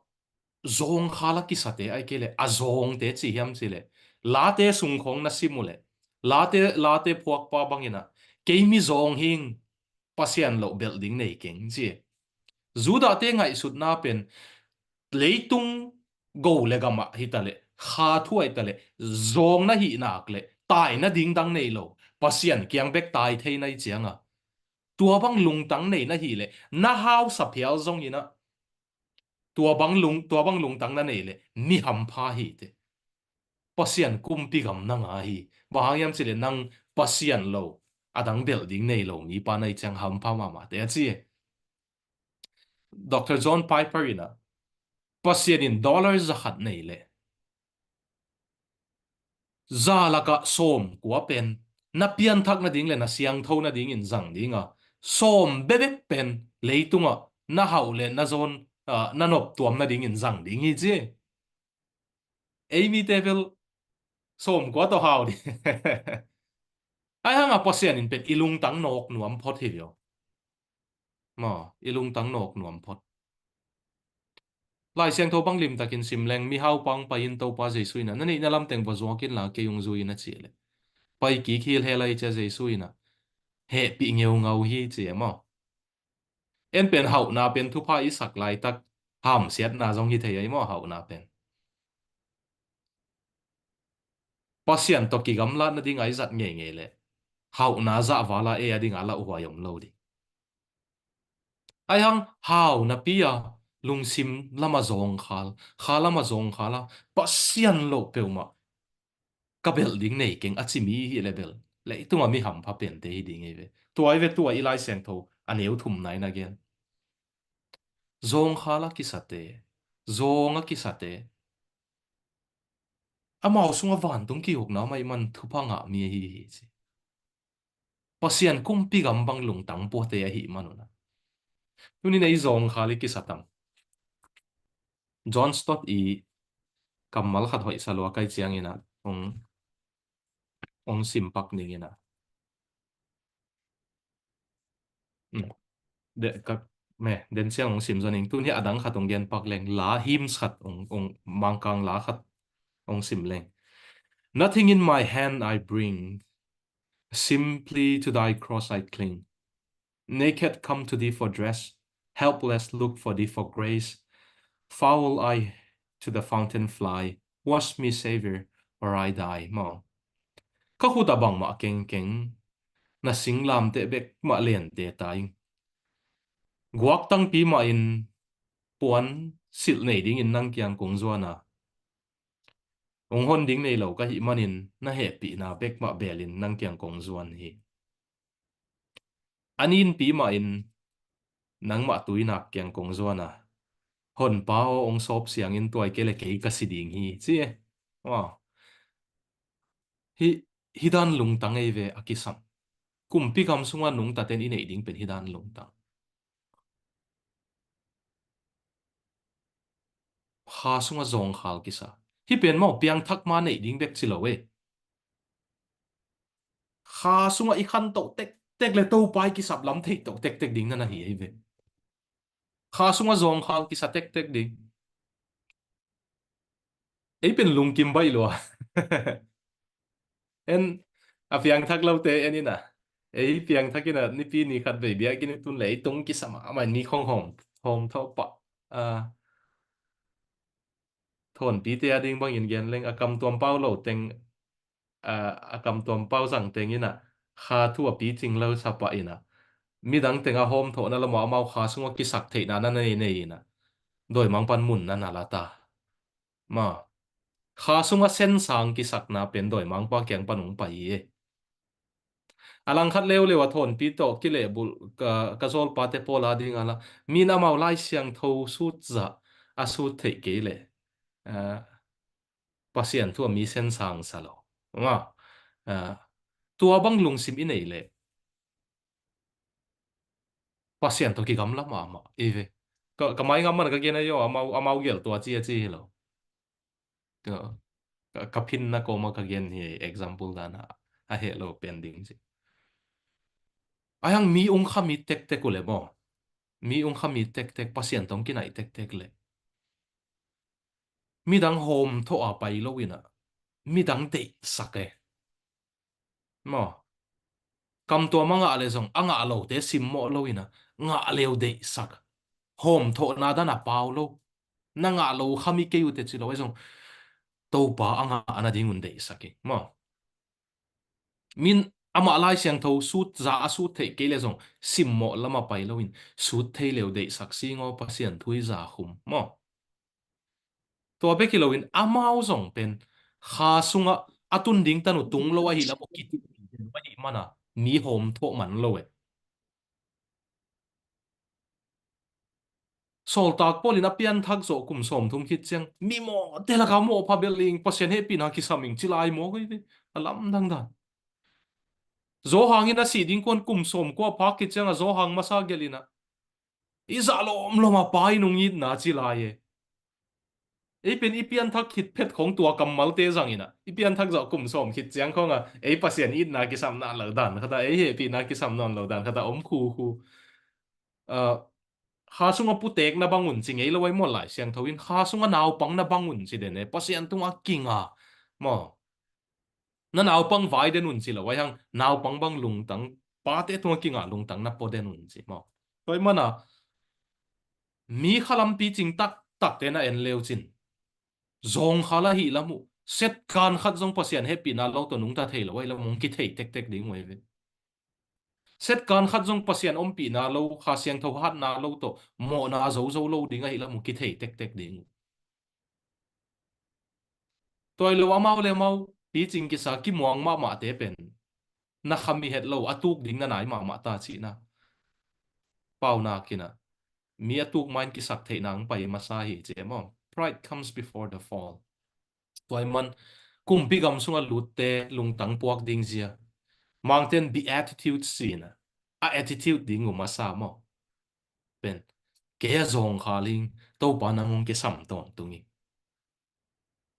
zawngkhal a kisate a ke le, a zawngte ci hiam ci le. Late sung khawng na sim uh le. Late, late phuakpa bangin ah, kei mi zawng hing, Pasian loh belh ding nei keng ci. Judahte ngaihsutna pen leitung go le gamah hi ta le, kha thu ah hi ta le, zawng na hih nak le, tai nading dang nei lo, Pasian kiang bek tai thei na hi ciang a, tua bang lungtang nei na hih le, na hausa phial zongin ah, tua bang lung, tua bang lungtang na nei le, mi hampha hi te. Pasian kumpi gam na ngah hi. Bang hang hiam ci le, nang Pasian lo, a dang belh ding nei lo mipa na hi ciang hampha mahmah te a ci. Doctor John Piper in ah, Pasian in dollar za khat nei le, za lakah sawm kua pen na pianthak nading le na siangtho nadingin zang ding a, sawm bebek pen leitungah na hauh le na zawn, ah, na nop tuam nadingin zang ding hi ci. Ei mite bel sawm kua tawh hau ding. Ai hang a Pasian in pen i lungtang nawk nuam phot hi ve aw. Maw, i lungtang nawk nuam phot. Lai Siangtho bang limtakin sim leng, mihau pang pai in Topa Jesu in ah, na neihna lamteng va zuak inla kei hong zui in a ci le, pai kik hi le lai cia Jesu in ah, hehpih ngeungau hi ci e maw. En pen hauhna pen thupha i sak laitak hamsiatna zong hi thei ai maw, hauhna pen. Pasian tawh kigamlat nading a i zat ngeingei le hauhna zah vala ei a ding a lauhuai om lo ding. Ai hang hau napi a lungsim lama zawngkhal, kha lama zawngkhal a Pasian loh peuhmah ka belh ding nei keng a ci mi hi le bel, leitunga mi hampha pente hi ding ei ve. Tua ei ve, tua i Lai Siangtho a neu thumna in a gen. Zawngkhal a kisate, zawng a kisate, amau sungah vantung ki-ukna om ahih man thupha ngah mi ahi hi ci. Pasian kumpi gam bang lungtang puate ahih man un a, tunin ei zawngkhal i kisa tam. John Stott i kammal khat hoihsa lua kai ciangin a, hong, hong simpak ning in a. Hmm. De, ka, me, den ciang hong sim zaw ning. Tun hi a dang khat hong gen pak leng. La, hymns khat hong, hong, Mangkang la khat hong sim leng. Nothing in my hand I bring, simply to thy cross I cling. Naked come to thee for dress, helpless look for thee for grace. Foul I to the fountain fly, wash me, Savior, or I die. Maw. Ka khut a bangmah kengkeng, na singlamteh bek mah lente ta ing. Guaktangpi mah in puan silh nei dingin nang kiang kong zuan a, hong hon ding nei lo ka hih manin na hehpihna bek mah belin nang kiang kong zuan hi. A ninpi mah in nangmah tuinak kiang kong zuan a, Honpa aw, hong sawp siangin tua hi kei le kei ka si ding hi, ci e. Wow. Hi, hi dan lungtang ei ve a kisam. Kumpi gam sunga nungtaten i neih ding pen hi dan lungtang. Kha sunga zawngkhal kisa. Hi pen maw, piangthak ma neih ding bek ci lo e. Kha sunga i khantoh tektek le Topa i kisap lam theihtoh tektek ding na na hi ei ve. Kha sunga zawngkhal kisa tektek ding. Ei pen lungkim baih lua. En, a piangthak lote en ina. Ei piangthak ina, nipi ni khat vei biakinn i tun le ei tung kisa mahmah in mi khong hawm, hawm thawh pah. A, thawnpite a ding bangin gen leng, a kam tuam pau lo teng, a, a kam tuam pau zang teng ina, kha thu a picing lo sa pah ina, midang teng a hawm thawhna lamah amau kha sungah kisak theihna na nei nei ina, dawimangpan mun na na la ta. Ma, kha sungah sensang kisakna pen dawimangpa kiang pan hong pai hi e. A langkhat leuleu a thawnpi tawh kilehbulh ka, ka zawlpate pawl a ding a la, min amau Lai Siangtho sut zah a sut theih kei leh, a, Pasian thu a mi sensang sa lo. Nga, ah, tua bang lungsim i nei leh Pasian tawh kigamla mahmah i ve. Ka, ka mai ngam man ka gen a yo, amau, amau gel tua ci a ci hi lo. Ka, ka, ka phinna kawma ka gen hi, example dan a, a heh lo pen ding ci. A hiang mi ung kha mi tektek uh le maw. Mi ung kha mi tektek, Pasian tawh kinai tektek le midang hawm thawh a pai lo in a, midang deihsak e. Maw. Kam tuam a ngah le zong, a ngah lote simmawh lo in a, ngah leu deihsak. Hawm thawhna dan a pau lo. Na ngah lo kha mi kei uh te ci lo, ahi zong Topa a ngah nading un deihsak hi. Maw. Min amah Lai Siangtho sut za a sut theih kei le zong, simmawh lam a pai lo in, sut thei leu deihsak sing aw, Pasian thu i za khum. Maw. Tua bek hi lo in, amau zong pen kha sungah a tun ding tan uh tung lo ahih lam uh kitu ahih man a, mi hawm thawh man lo e. Sawltak Paul in a pianthak zawh kum sawmthum khit ciang, mi mawhte lakah mawhpha bel ing, Pasian hehpihna kisam ing ci lai maw kei ve. A lamdang dan. Johan in a sih ding kuan kum sawmkua phak khit ciang a Johan masa gelh in a, i zah lawmlawm a Pa in hong itna ci lai e. Ei pen i pianthak khit phet khong tua kammalte zang in a, i pianthak zawh kum sawm khit ciang khong a, ei Pasian itna kisam nawn lo dan khat a, ei hehpihna kisam nawn lo dan khat a om khukhu. Ah, kha sungah putekna bang un ci ngei lo ahi maw, Lai Siangtho in kha sungah naupangna bang un ci den e, Pasian tungah kinga maw. Na naupang vai den un ci lo ahi hang, naupang bang lungtang, pate tungah kinga lungtang na pua den un ci maw. Tua ahih man a, mi khalam picing taktakte na en leu cin, zawngkhal ahih lam uh, setkan khat zong Pasian hehpihna lo tawh nungta thei lo ahih lam uh hong kithei tektek ding uh ahi ve. Setkan khat zong Pasian ompihna lo, Kha Siangtho hatna lo tawh mawhna zozo lo ding ahih lam uh kithei tektek ding uh. Tua hi lo amau le amau picing kisa kimuang mahmahte pen na khami het lo, a tuk ding na nai mahmah ta cihna. Paunak in a, mi a tuk ma in kisaktheihna hong pai masa hi ci e maw. Pride comes before the fall. Tua ahih man kumpi gam sungah lutte lungtang puak ding zia. Mangte'n beatitude ci in a, a attitude ding uh masa maw. Pen kei a zawngkhal ing, Topa nang hong kisam tawntung ing.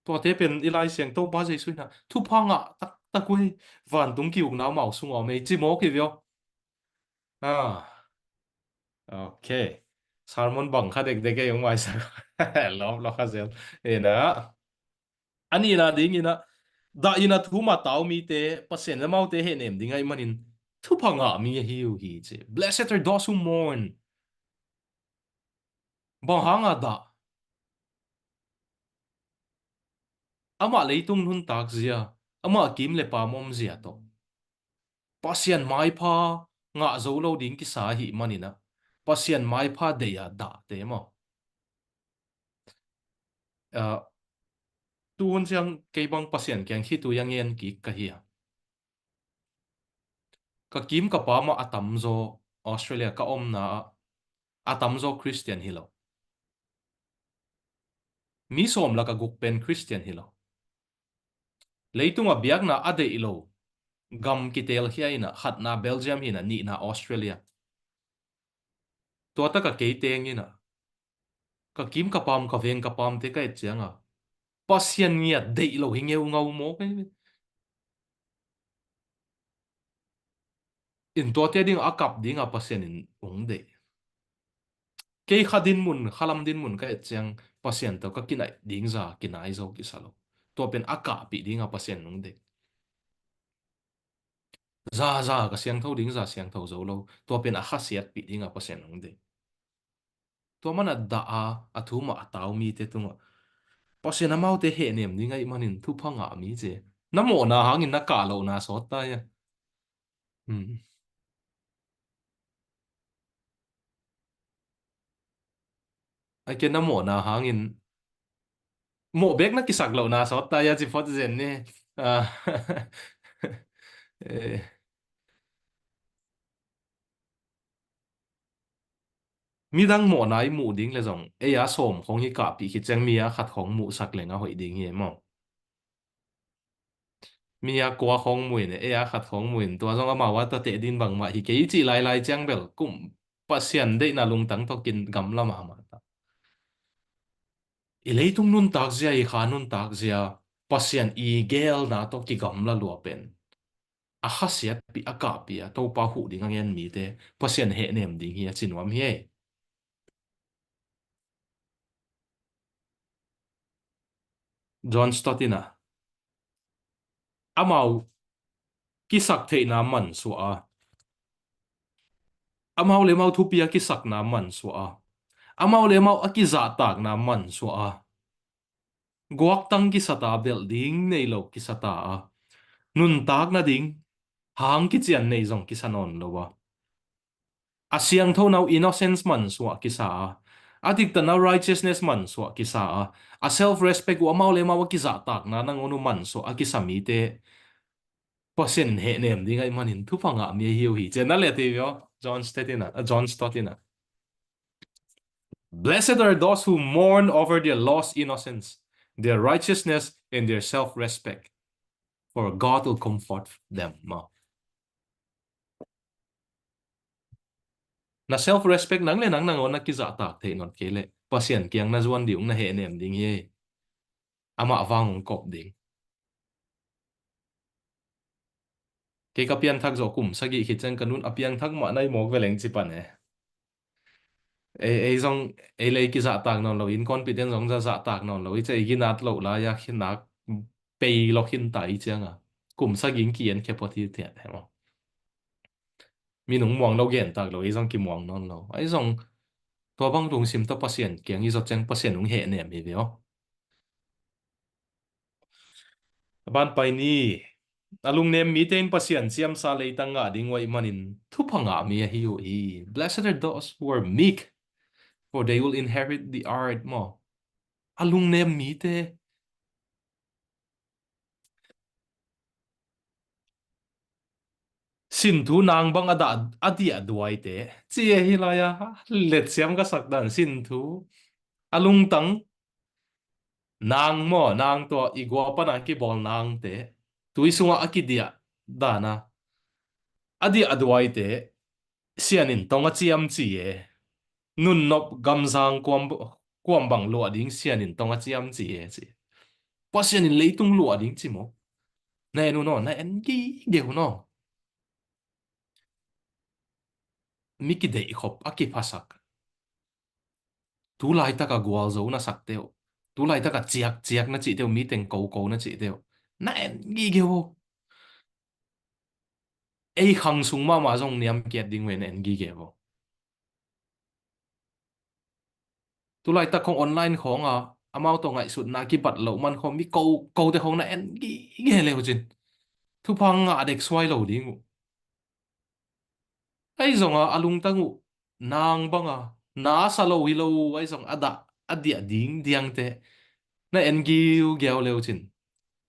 Tuate pen i Lai Siangtho Pa Jesu in a, thupha ngah taktak uh hi, vantung ki-ukna amau sungah om ei ci mawk hi ve aw. Ah. Ok. Sermon bang kha dekdek ei hong maisak. Lawp lo kha zel. Ena. A nihna ding in a, dah in a thu mah tau mite, Pasian le amaute hehnem ding ahih manin thupha ngah mi ahi uh hi ci. Blessed are those who mourn. Bang hang a dah? Amah leitung nuntak zia, amah kim le pam om zia tawh Pasian maipha ngah zo lo ding kisa ahih manin a, Pasian maipha deih a dahte maw. Ah, tuhun ciang kei bang Pasian kiang khitui a ngen kik ka hi a. Ka kim ka pam ah a tamzaw, Australia ka omna ah a tamzaw Christian hi lo. Mi sawm lak a guk pen Christian hi lo. Leitung a biakna a deih lo gam kitelkhia in a, khatna Belgium hi in a, nihna Australia. Tua tak a kei teng in a, ka kim ka pam, ka veng ka pamte ka et ciang a, Pasian ngiat deih lo hi ngeungau maw kei. In tuate ding a kap ding a Pasian in hong deih. Kei kha dinmun, khalam dinmun ka et ciang Pasian tawh ka kinai ding za kinai zo kisa lo. Tua pen a kahpih ding a Pasian hong deih. Za za ka siangtho ding za siangtho zo lo. Tua pen a khasiatpih ding a Pasian hong deih. Tua man a dah a, a thu mah a tau mite tungah Pasian amaute hehnem ding ahih manin thupha ngah mi ci. Na mawhna hangin na kah lohna sawt ta hia? Hmm. Ai ke na mawhna hangin mawh bek na kisak lohna sawt ta hia ci phot zen ni. Ah. Eh. Midang mawhna i muh ding le zong, ei a sawm khong hi kahpih khit ciang mi a khat khong muhsak leng a hoih ding hi maw. Mi a kua khawng muin, e a khat khawng muin, tua zong amau a tate din bangmah hi kei i cih lailai ciang bel kum Pasian deihna lungtang tawh kigamla mahmah ta. I leitung nuntak zia, i kha nuntak zia, Pasian i geelna tawh kigamla lua pen a khasiatpih, a kahpih a Topa huh ding a ngen mite Pasian hehnem ding hi a ci nuam hi ei. John Stott in a, amau kisaktheihna mansuah a, amau le amau thupi a kisakna mansuah a, amau le amau a kizahtakna mansuah a, guaktang kisata, belh ding nei lo kisata a, nuntak nading hang kician nei zong kisa nawn lo a, a siangthonau innocence mansuah kisa a, a diktatnau righteousness mansuah kisa a, a self-respect uh, amau le amau a kizahtakna nangawn uh mansuah a kisa mite Pasian in hehnem ding ahih manin thupha ngah mi ahi uh hi, ci a na liat hi ve aw. John Stott in a, John Stott in a, "Blessed are those who mourn over their lost innocence, their righteousness, and their self-respect, for God will comfort them." Maw. Na self-respect nang le nang nangawn na kizahtak theih nawn kei leh Pasian kiang na zuan ding ung, na hehnem ding hi. Amah vang ung kop ding. Kei ka pianthak zawh kum sagih khit ciang ka nun a piangthak mah nai mawk ve leng ci pan e. Ei, ei zong, ei lei kizahtak nawn lo, innkuanpihte in zong za zahtak nawn lo, i ci ei ginat loh lai a khinak pei lo khin ta i cianga kum sagih in ki-en khia phot hi tiat he maw. Minung muang lo, gentak lo, ei zong kimuang nawn lo. Ei zong tua bang lungsim tawh Pasian kiang i zot ciang Pasian ung hehnem hi ve aw. A ban pai ni, a lungnem mite in Pasian ciamsa leitang ngah ding uh ahih manin thupha ngah mi ahi uh hi. Blessed are those who are meek, for they will inherit the earth, maw. A lungnem mite. Sin thu nang bang a dah, a diah duaite. Ci e hi lai a, let siam ka sak dan sin thu. A lungtang nang maw, nang tua i gua pana kibawl nangte. Tui sungah a kidiah dana. A diah duaite. Sian in tong a ciam ci e. Nunnop gamzang kuam, kuam bang luah ding sian in tong a ciam ci e ci. Pasian in leitung luah ding ci maw. Na en un aw, na en gige un aw. Mi kideih khop a kiphasak. Tu laitak a gualzo na sakte uh. Tu laitak a ciakciak na cihte uh, mi teng koko na cihte uh. Na en gige uh. Ei khang sung mahmah zong niamkiat ding uh e, na en gige uh. Tu laitak khong online khong a, amau tawh ngaihsutna kibat loh man khong mi ko, kote khong na en gige le uh cin. Thupha ngah dek suai lo ding uh. Ahi zong a, a lungtang uh nang bang a, na sa lo hi lo, ahi zong a dah, a diah ding diangte na en giugiau le uh cin.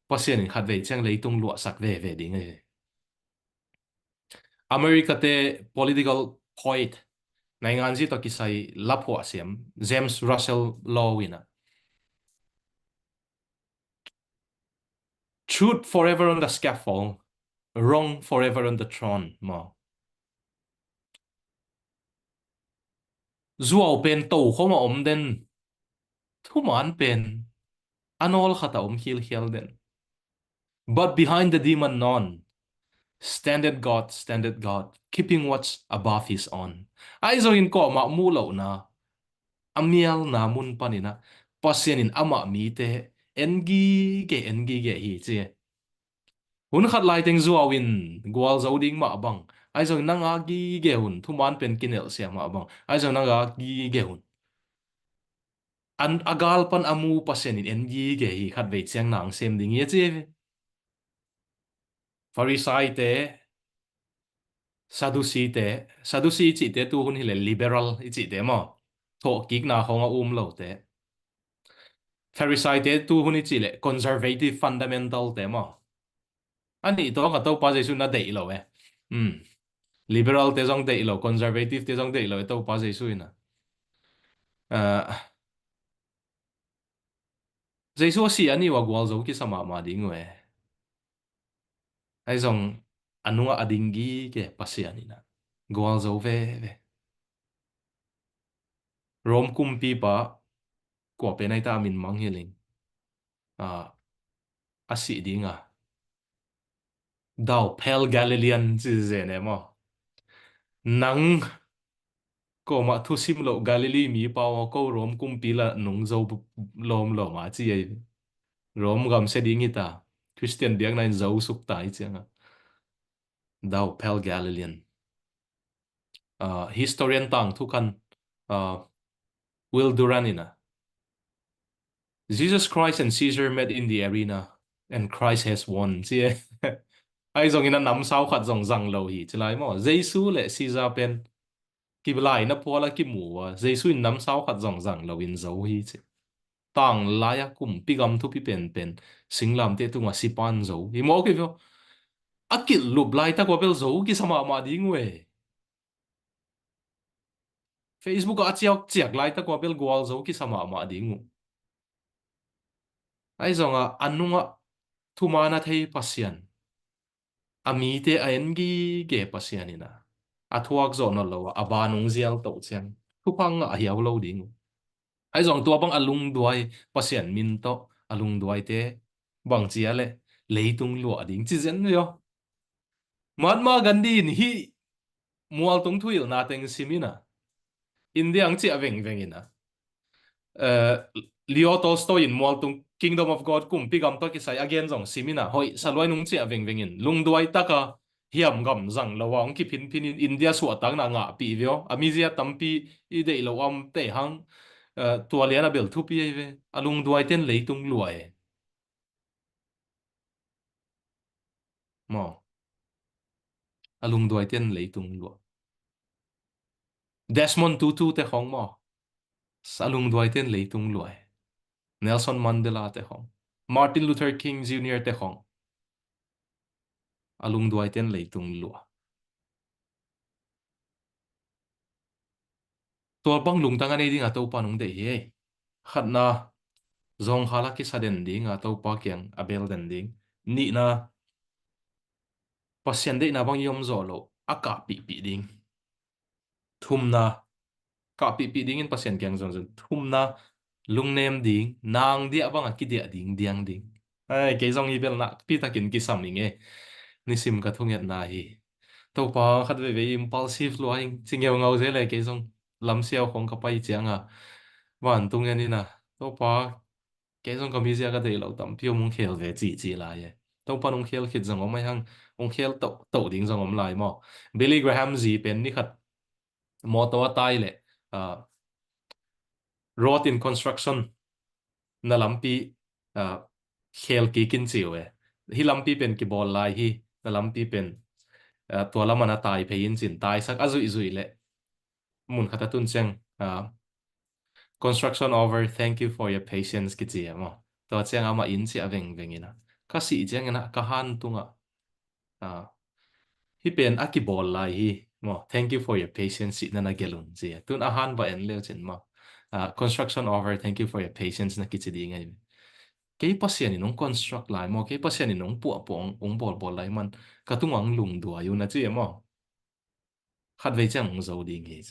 Pasian in khatvei ciang leitung luahsak veve ding ahi. America te political poet, nainganzi tawh kisai laphuah siam James Russell Low in a, "Truth forever on the scaffold, wrong forever on the throne," maw. Zuau pen tokhom a om den, thuman pen a nawl khat a om khilkhial den. But behind the dim unknown, standeth God, standeth God, keeping watch above his own. Ahi zongin kuamah muh lohna, a mialna mun panin a, Pasian in amah mite en gige, en gige hi ci. Hun khat laiteng zuau in gualzo ding mah bang, ahi zongin nang a gige hun, thuman pen kinelhsia mah bang, ahi zongin nang a gige hun. An, a gal pan a mu Pasian in en gige hi, khatvei ciang nang sem ding hi a ci. Farisai te, Sadusi te, Sadusi i cihte tuhun hileh liberal i cihte maw. Thawhkikna khawng a um lote. Farisai te tuhun i cihleh conservative fundamental te maw. A nih tawng a Topa Jesu na deih lo e. Um. Liberal te zong deih lo, conservative te zong deih lo e Topa Jesu in a. Ah, Jesu a si a ni ua gualzo kisa mahmah ding uh e. Ahi zong a nungah a ding gige Pasian in ah gualzo veve. Rome kumpipa kua pen ahi ta a min mangngilh ing, a, a sih ding a, "Thou pale Galilean," ci zen e maw. Nang kuamah thusim loh Galilee mipa aw, ko Rome kumpi la nungzo lawmlawm a ci ei. Rome gam sia ding hi ta, Khristian biakna in zo suk ta hi ciangah, "Thou pale Galilean." Uh, historian tangthu khan, uh, Will Durant in ah, "Jesus Christ and Caesar met in the arena, and Christ has won," ci e. Ahi zongin a namsau khat zong zang lo hi ci lai maw. Jesu le Caesar pen kilaina phual a kimu a, Jesu in namsau khat zong zang loin zo hi ci. Tanglai a kumpi gam thupi penpen singlamteh tungah sipan zo hi maw, kei vio. A kilhlup laitak ua bel zo kisa mahmah ding uh e. Facebook ah a ciakciak laitak ua bel gualzo kisa mahmah ding uh. Ahi zongah a nungah thuman a thei Pasian, a mite a en gige Pasian in ah, a thuak zawh nawn lo a, a ban hong zial toh ciang thupha ngah hiau lo ding uh. Ahi zong tua bang a lungduai, Pasian min tawh a lungduaite bangci a leh leitung luah ding ci zen vio. Mahatma Gandhi in hih mualtung thuhilhna teng sim in ah, India ang ciah vengveng in ah, eh, Leo Tolstoy in mualtung Kingdom of God, kumpi gam tawh kisai a gen zong sim in ah, hoih sa lua in hong ciah vengveng in, lungduai taka hiam gam zang lo a hong kiphinphin in India suahtakna ngahpih vio. A mizia tampi i deih lo om te hang, eh, tua lian a bel thupi ei ve. A lungduaiten leitung luah e. Maw. A lungduaiten leitung luah. Desmond Tutu te khong maw. A lungduaiten leitung luah e. Nelson Mandela te khong, Martin Luther King Junior te khong, a lungduaiten leitung luah. Tua bang lungtang a nei dinga Topa nong deih hi ei. Khatna, zawngkhal a kisa den dinga Topa kiang a bel den ding. Nihna, Pasian deihna bang i om zawh loh a kahpihpih ding. Thumna, kahpihpih dingin Pasian kiang zonzon. Thumna, lungnem ding, nang diah bang a kidiah ding, diang ding. Ai, kei zong hi bel nakpi takin kisam ing e. Nisim ka thungetna hi. Topa, khat veivei impulsive lua ing, ci ngeungau zel e, kei zong lamsiau khong ka pai cianga vantung en ina, Topa, kei zong ka mizia ka deih lo tampi om, hong khel ve cihcih lai e. Topa nong khel khit zong om ahi hang, hong khel toh, toh ding zong om lai maw. Billy Graham zi pen ni khat mawtaw a tai leh, ah, road in construction na lampi, ah, khel kik in ci uh e. Hih lampi pen kibawl lai hi, na lampi pen, ah, tua lamah na tai phei in cin taisak a zuihzuih leh mun khat a tun ciang, ah, "Construction over, thank you for your patience," kici e maw. Tua ciang amah in ciah vengveng ina, ka sih ciang ina ka han tungah, ah, "Hih pen a kibawl lai hi maw, thank you for your patience," cih na na gelh un ci e. Tun a han va en leu cin maw, ah, "Construction over, thank you for your patience," na kici ding ahi. Kei Pasian in hong construct lai maw, kei Pasian in hong puahpuah, hong, hong bawlbawl lai man, ka tungah hong lungduai un a ci e maw. Khatvei ciang hong zo ding hi.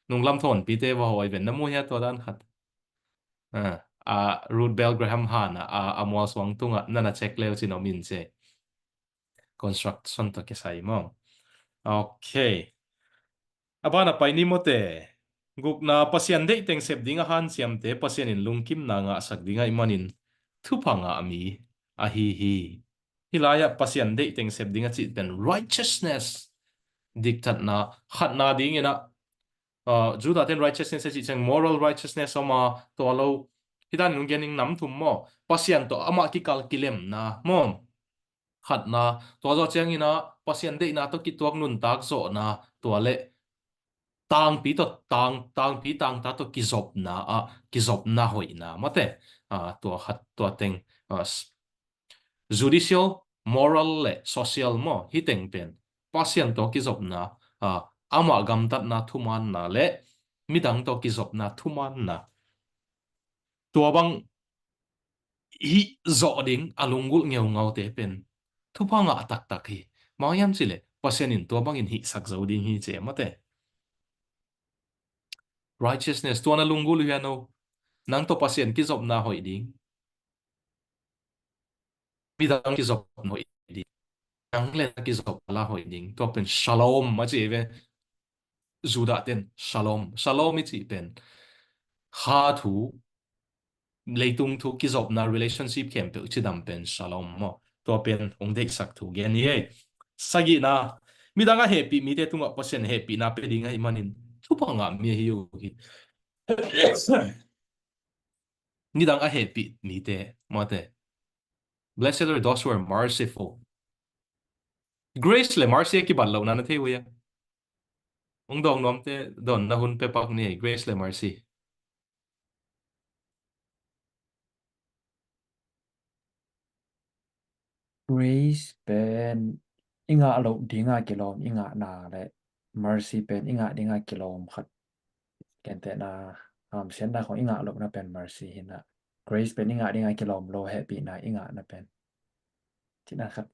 Nunglam thawnpite va hawh i ven, na mu hia tua dan khat? Ah, ah, Ruth Bell Graham han ah, ah, a mualsuang tungah na na check leu cin om in ci e. Construction tawh kisai maw. Ok. A ban a pai ni maw te. Gukna, Pasian deih teng sep ding a hanciamte Pasian in lungkimna ngahsak ding ahih manin thupha ngah mi ahi hi. Hih lai-ah Pasian deih teng sep ding a cih pen righteousness, diktatna, khatna dingin ah, ah, Judah ten righteousness a cih ciang moral righteousness om a, tua lo, hih dan in hong gen ning nam thum maw, Pasian tawh amah kikal kilemna maw. Khatna, tua zawh ciangin ah Pasian deihna tawh kituak nuntak zawhna, tua le tangpi tawh, tang, tangpi tangta tawh kizopna ah, kizopna hoihna mate, ah, tua khat, tua teng, ah, s-, judicial, moral le social maw, hih teng pen Pasian tawh kizopna, ah, amah gamtatna thumaanna le midang tawh kizopna thumaanna. Tua bang hih zawh ding a lunggulh ngeungaute pen thupha ngah taktak hi. Bang hang hiam cih leh Pasian in tua bangin hihsak zo ding hi ci e, mate. Righteousness, tua na lunggulh uh hi a, no. Nang tawh Pasian kizopna hoih ding. Midang kizopna hoih ding. Nang le na kizopna la hoih ding. Tua pen shalom a ci hi ve. Judah ten shalom. Shalom i cih pen kha thu, leitung thu, kizopna, relationship khempeuh cidam pen shalom maw. Tua pen hong deihsak thu gen hi ei. Sagihna, midang a hehpih mite tungah Pasian hehpihna pia ding ahih manin thupha ngah mi ahi uh hi. Midang a hehpih mite, mate. Blessed are those who are merciful. Grace le mercy a kibat lohna na thei uh hia? Hong dawng nuamte dawnna hun pe pak ni ei, grace le mercy. Grace pen i ngah loh dinga kilawm, i ngahna le mercy pen i ngah dinga kilawm khat. Gentehna, hamsiatna khong i ngah lohna pen mercy hi na. Grace pen i ngah dinga kilawm lo, hehpihna i ngahna pen. Cihna khat.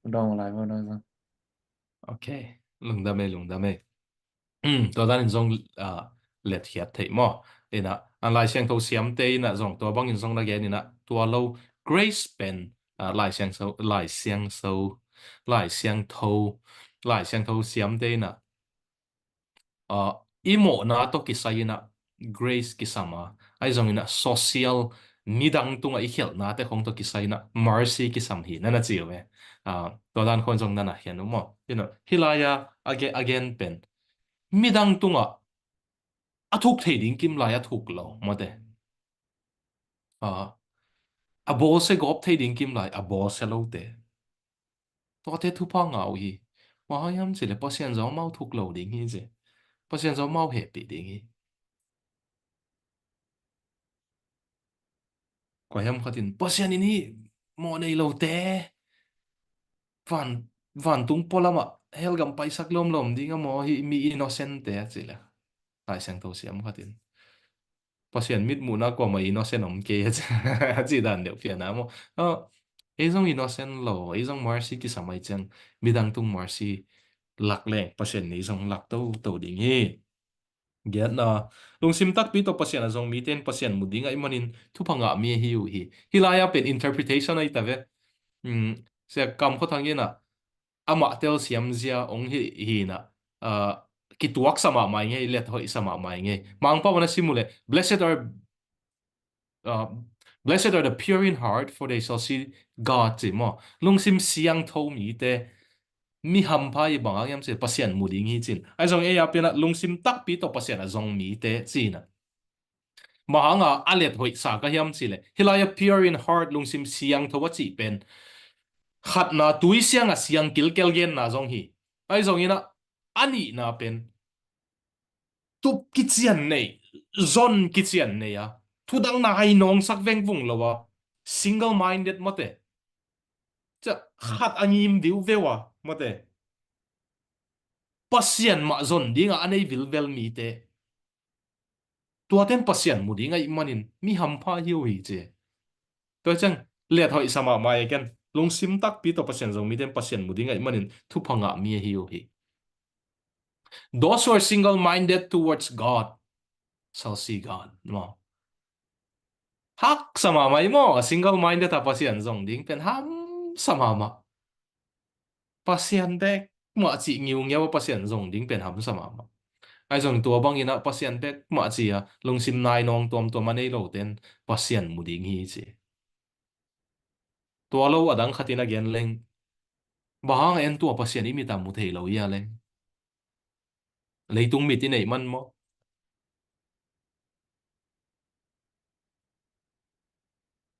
Dawng lai maw, dawng zong. Ok, lungdam ei, lungdam ei. Tua danin zong, ah, letkhiat theih maw. Ina, an Lai Siangtho siamte ina zong tua bangin zong na gen ina, tua lo, grace pen, ah, Lai Siangtho, Lai Siangtho, Lai Siangtho, Lai Siangtho siamte ina, ah, i mawhna tawh kisai ina grace kisam a, ahi zong ina social, midang tungah i khialhnate khong tawh kisai ina mercy kisam hi, na na ci uh ve. Ah, tua dan khong zong na na hian uh maw. Ina, hih lai-a a ge-, a gen pen midang tungah a thuk thei ding kim lai a thuk lo, mate. Ah, a bawlsia gawp thei ding kim lai a bawlsia lote. Tuate thupha ngah uh hi. Bang hang hiam cih leh Pasian zong amau thuk lo ding hi ci. Pasian zong amau hehpih ding hi. Kua hiam khat in, Pasian in hih mawh nei lote van, vantung pualamah hell gam paisak lawmlawm ding a maw, hih mi innocent te a ci leh. Lai Siangtho siam khat in, Pasian mitmuhna kuamah innocent om kei a ci, a ci dan deuh phian a maw. Ah, ei zong innocent lo, ei zong mercy kisam ahih ciang, midang tung mercy lak leng Pasian in ei zong lak toto ding hi. Giatna, lungsim takpi tawh Pasian a zong mite in Pasian mu ding ahih manin thupha ngah mi ahi uh hi. Hih lai-a pen interpretation ahi ta ve. Hmm, Sia Kam Khua Thang in ah, amah telsiam zia hong hi, hi in ah, ah, kituaksa mahmah ing ei, liat hoihsa mahmah ing ei. Mangpau na sim uh leh, blessed are, ah, blessed are the pure in heart, for they shall see God, ci maw. Lungsim siangtho mite, mi hampha hi, bang hang hiam cih leh Pasian mu ding hi ci in. Ahi zong ei a pian ah lungsim takpi tawh Pasian a zong mite ci in ah. Bang hang a a liat hoihsa ka hiam cih leh, hih lai-a pure in heart, lungsim siangtho a cih pen khatna, tui siang a siang kilkel genna zong hi. Ahi zong in ah, a nihna pen tup kician nei, zon kician nei a, thudang na hai nawngsak vengvung lo a, single minded, mate. Cia, khat a ngim viuveu a, mate. Pasian mah zon ding a a nei vilvel mite, tuate in Pasian mu ding ahih manin mi hampha hi uh hi ci. Tua ciang, liat hoihsa mahmah ei ken. Lungsim takpi tawh Pasian zong mite in Pasian mu ding ahih manin thupha ngah mi ahi uh hi. Those who are single-minded towards God shall see God. Maw. Haksa mahmah hi maw, a single-minded a Pasian zong ding pen hamsa mahmah. Pasian bek mah cih ngiungiau a Pasian zong ding pen hamsa mahmah. Ahi zong tua bangin ah Pasian bek mah cih a lungsim nainawng tuamtuam a nei lote in Pasian mu ding hi ci. Tua lo a dang khat in a gen leng, bang hang en tua Pasian i mit a mu thei lo hia leng. Leitung mit i neih man maw?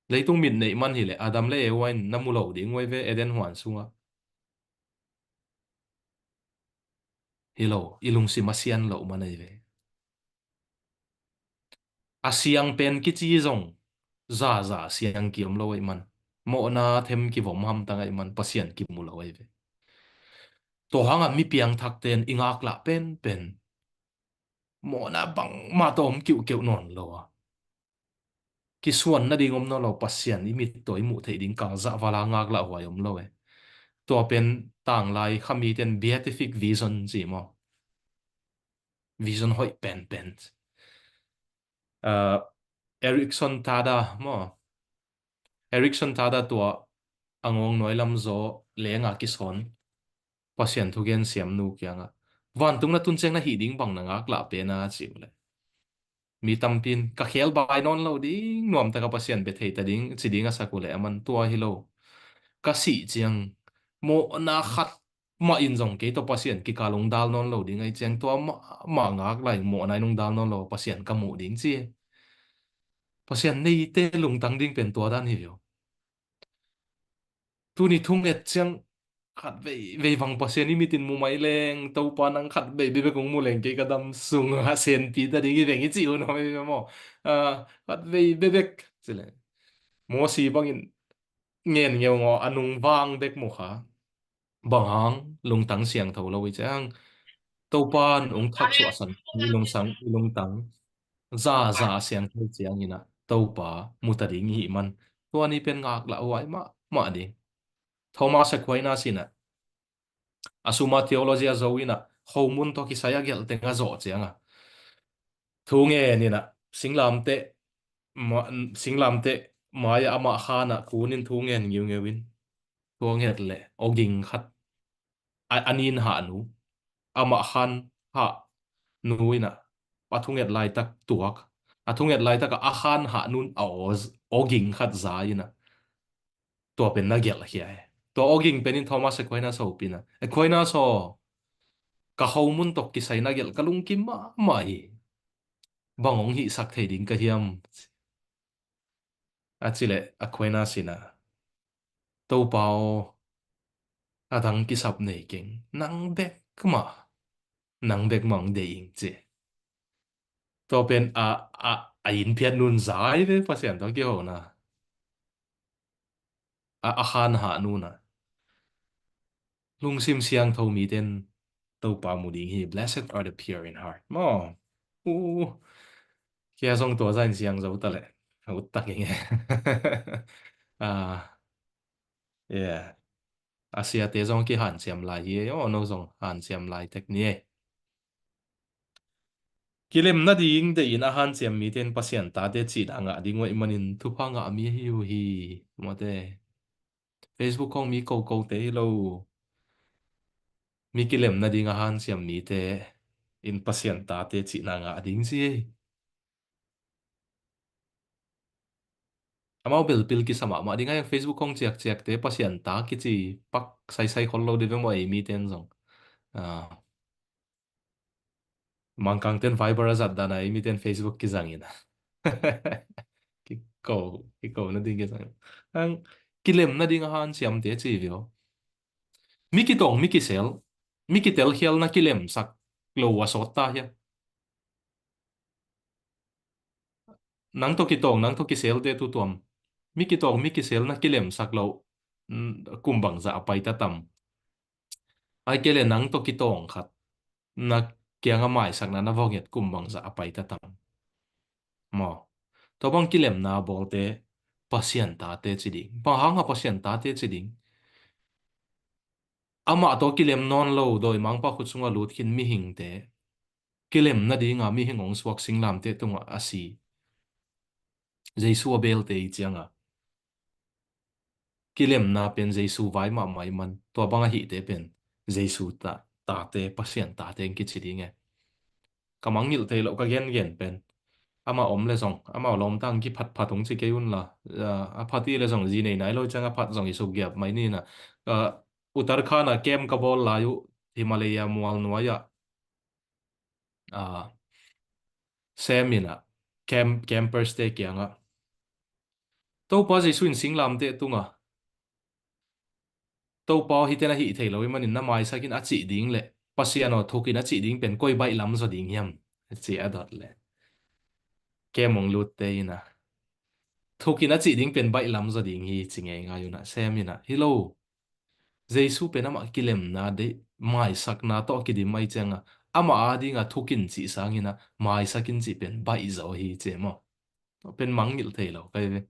Leitung mit neih man hi leh Adam le Eva in na mu lo ding uh ahi ve Eden huan sungah. Hi lo, i lungsim a sian loh man ahi ve. A siang pen kici zong zaza siang kiom lo ahih man, mawhna them kivom hamtang ahih man Pasian kimu lo ahi ve. Tua hang a mi piangthakte in i ngaklah penpen mawhna bangmah tawh om kiuhkeuh nawn lo a, kisuan nading om nawn lo, Pasian i mit tawh i muh theih ding kalzah vala ngaklah huai om lo e. Tua pen tanglai khamite in beatific vision ci maw? Vision hoih penpen. Ah, Erickson Tada maw? Erickson Tada tua a ngawng nuai lam zaw lenga kisawn Pasian thugen siamnu kiangah, vantung na tun ciang na hih ding bang na ngaklah pen a ci uh leh, mi tampi in ka khel bai nawn lo ding, nuamtaka Pasian bia thei ta ding ci ding a sak uh leh, aman tua hi lo. Ka sih ciang mawhna khat mah in zong kei tawh Pasian kikal hong dal nawn lo ding ahih ciang tua mah, mah ngaklah ing, mawhna in hong dal nawn lo, Pasian ka muh ding ci. Pasian neite lungtang ding pen tua dan hi ve aw. Tuni thunget ciang khat vei, vei vang Pasian i mit in mu mai leng, Topa nang khat vei bekbek hong mu leng kei ka dam sungah senpi ta ding hi veng i ci uh nuam hi ve maw? Ah, khat vei bekbek ci leng. Mosi bangin ngen ngeu ngaw, a nung vang bek mu kha. Bang hang, lungtang siangtho lo i ciang. Topa in hong thaksuahsan i lungsang, i lungtang zaza siangtho ciangin ah Topa mu ta ding i hih man. Tua ni pen ngaklah huai mahmah ding. Thomas Aquinas in ah, a suma theology a zo in ah, khomun tawh kisai a gelh teng a zawh ciangah, thu ngen in ah, singlamteh, ma-, singlamteh mai-ah amah khan ah kun in thu ngen ngiungeu in, thu a nget leh awging khat, a, a nin hah nu, amah khan hah nu in ah, a thunget laitak tuak, a thunget laitak ah a khan hah nun a aw, awging khat za in ah, tua pen na gelh khia e. Tua awging pen in Thomas Aquinas hopih in ah, Aquinas aw, ka khomun tawh kisai na gelh ka lungkim mahmah hi. Bang hong hihsak thei ding ka hiam? A ci leh Aquinas in ah, Topa aw, a dang kisap nei keng, nang bek mah, nang bek mah hong deih ing ci. Tua pen a, a, a in phiat nun za hi ve, Pasian tawh kihona. A, a khan hah nun ah. Lungsim siangtho mite in Topa mu ding hi. Blessed are the pure in heart. Maw. Uh. Kia zong tua za in siang zo ta leh. Ut tak ing e. Ah. Yeah. A siate zong kihanciam lai hi e. Aw, no zong hanciam lai tek ni e. Kilem nading deihin a hanciam mite in Pasian tate cihna ngah ding uh ahih manin thupha ngah mi ahi uh hi. Mate. Facebook khawng mi kokote hi lo. Mi kilem nading a hanciam mite in Pasian tate cihna ngah ding ci hi. Amau belpil kisa mahmah ding a, Facebook khawng ciakciakte Pasian ta kici pak saisai khol lo ding ve maw, ei mite in zong. Ah. Mangkangte in Viber a zat dan a, ei mite in Facebook kizang in. Kiko, kiko nading kizang. Ang kilem nading a hanciamte ci hi ve aw. Mi kitawng, mi kisel, mi kitelkhial na kilemsak lo a sawt ta hia? Nang tawh kitawng, nang tawh kiselte tutuam. Mi kitawng, mi kisel na kilemsak lo, mm, kum bangzah a pai ta tam? Ai kei leh nang tawh kitawng khat na kiangah maisakna na va nget kum bangzah a pai ta tam? Maw. Tua bang kilemna bawlte Pasian tate ci ding. Bang hanga Pasian tate ci ding? Amah tawh kilem nawn lo, dawimangpa khut sungah lut khin mihingte kilem nadinga mihing hong suak singlamteh tungah a si Jesu a belte i cianga kilemna pen Jesu vai mahmah i man, tua bang ahihte pen Jesu ta, tate, Pasian tate in kici ding e. Ka mangngilh thei loh ka gengen pen, amah om le zong, amah lawmta hong kiphatphat hong ci kei unla, a, a phat i le zong zi nei nai lo ciang a phat zong i sukgiap mai nina. A, Uttarakhand a camp ka bawl lai uh, Himalaya mual nuai ah, a, Sam in a, camp, campers te kiangah, Topa Jesu in singlamteh tunga, Topa aw, hihte na hih thei lo i manin na maisak in a cih ding le Pasian aw, thuk in a cih ding pen koi baih lam zaw ding hiam? A ci a dot le, camp hong lutte in a, thuk in a cih ding pen baih lam zaw ding hi ci ngeingai un a, Sam in a, hi lo. Jesu pen amah kilemna deih, maisakna tawh kidim ahi cianga, amah adinga thuk in cih sangin a, maisak in cih pen baih zaw hi ci e maw. Tua pen mangngilh thei lo kai ve.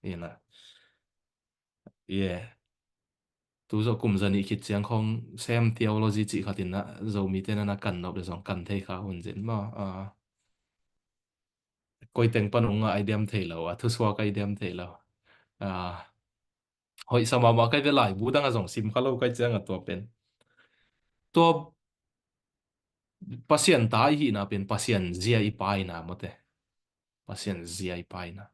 Ina. Yeah. Tu zawh kum zanih khit ciang khong same theology cih khat in ah Zomite na na kan nop le zong kan thei kha hun zin maw. Ah, koi teng pan ung ah ai diam thei lo, a thusuak ai diam thei lo. Ah, hoih sa mahmah kai ve, laibu dang a zong sim kha lo kai ciang a tua pen. Tua Pasian ta i hihna pen Pasian zia i paina mawte. Pasian zia i paina.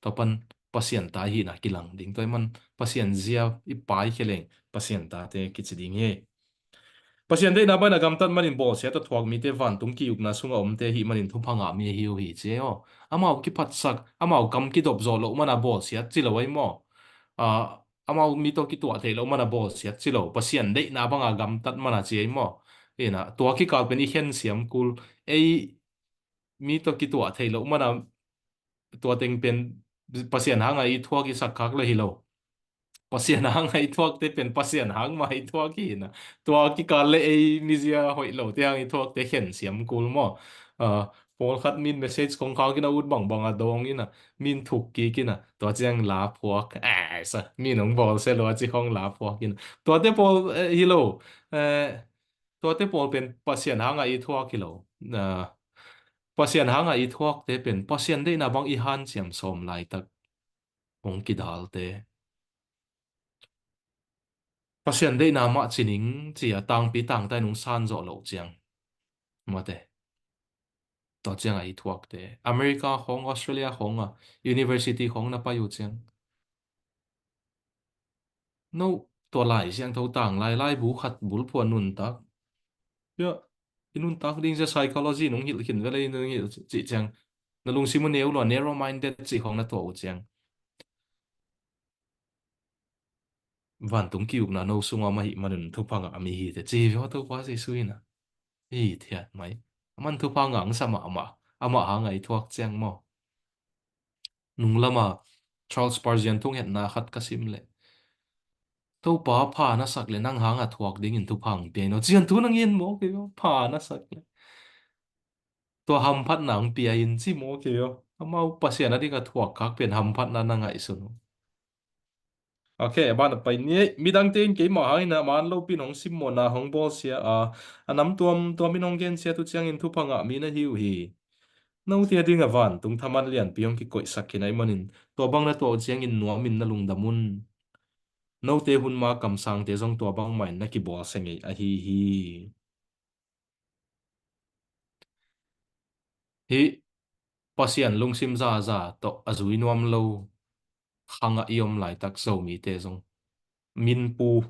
Tua pan Pasian ta i hihna kilang ding. Tua i man Pasian zia i pai khe leng Pasian tate kici ding hi. Pasian deihna bangin a gamtat manin bawlsiat a thuak mite vantung ki-ukna sunga omte ahih manin thupha ngah mi ahi uh hi ci ei aw. Amau kiphatsak, amau kam kidop zawh loh mana bawlsiat ci lo ei maw. Ah, amau mi tawh kituah theih loh mana bawlsiat ci lo. Pasian deihna banga gamtat mana ci ei maw. Ina, tua kikal pen i khen siam kul. Ei mi tawh kituah theih loh mana tua teng pen Pasian hanga i thuak i sak khak le hi lo. Pasian hanga i thuakte pen Pasian hang mah i thuak hi na. Tua kikal le ei mizia hoih lote hang i thuakte khen siam kul maw. Ah, pawlkhat min message kong khak ina ut bangbang a dawng ina, min thuk kik ina, tua ciang la phuak. Eh, sa, min hong bawlsia lo a ci khong la phuak ina. Tuate pawl, eh, hi lo. Eh, tuate pawl pen Pasian hanga i thuak hi lo. Ah, Pasian hanga i thuakte pen Pasian deihna bang i hanciam sawm laitak hong kidalte. Pasian deihna mah ci ning ci a tangpi tangta in hong san zawh loh ciang. Mate. Tua ciang a i thuakte. America khong, Australia khong a, university khong na pai uh ciang. No, tua lai siangtho tang lai, laibu khat bulphuh a nuntak. Ia, i nuntak ding sia psychology nong hilh khin vele i nong hilh cih ciang. Na lungsim uh neu lua, narrow minded cih khong na tuah uh ciang. Vantung ki-ukna no sunga mah hih manin thupha ngah mi hi te ci vio Topa Jesu ina. Hi thiat mai. Aman thupha ngah ang sa mahmah. Amah hanga i thuak ciang maw. Nunglama Charles Spurgeon thungetna khat ka sim leh. Topa pha na sak le nang hanga thuak dingin thupha ang pia in aw. Cian thu nang in maw kei aw. Pha na sak le. Tua hamphatna ang pia in ci maw kei aw. Amau Pasian a ding a thuak khak pen hamphatna na ngaihsun uh. Ok, a ban a pai ni. Midangte in keimah hangin a man lopi in hong simmawhna hong bawlsia a, a nam tuamtuam in hong gensia tu ciangin thupha ngah mi na hi uh hi. Note a ding a vantung thaman lianpi hong kikoihsak khin ahih manin tua bang na tuah uh ciangin nuamin na lungdam un. Note hun ma kamsangte zong tua bangmah in na kibawlsia ngei ahi hi. Hih Pasian lungsim zaza tawh a zui nuam lo khangah i om laitak Zomite zong minpu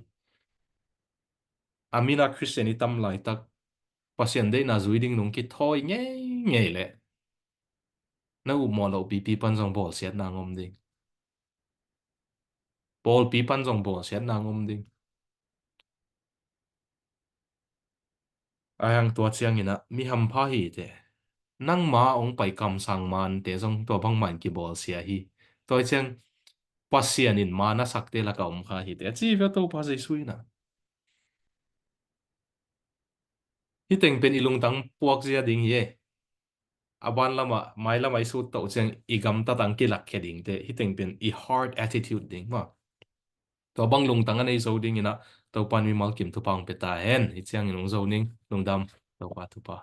a mina Khristian i tam laitak Pasian deihna zui ding nung kithawi ngeingei leh na upmawh loh pipi pan zong bawlsiatna ngom ding. Pawlpi pan zong bawlsiatna ngom ding. Ahang tua ciangin ah mi hampha hi te. Nangma hong pai kamsang mante zong tua bangmah in kibawlsia hi. Tua ciang Pasian in ma na sakte laka om kha hi te. A ci via Topa Jesu in ah. Hih teng pen i lungtang puak zia ding hi e. A ban lamah, mai lamah i sut tawh ciang i gamtat ang kilak khia ding te. Hih teng pen i heart attitude ding maw. Tua bang lungtang a nei zo dingin ah Topa in mimal kim thupha hong pia ta hen. Hih ciangin hong zo ning lungdam Topa thupha.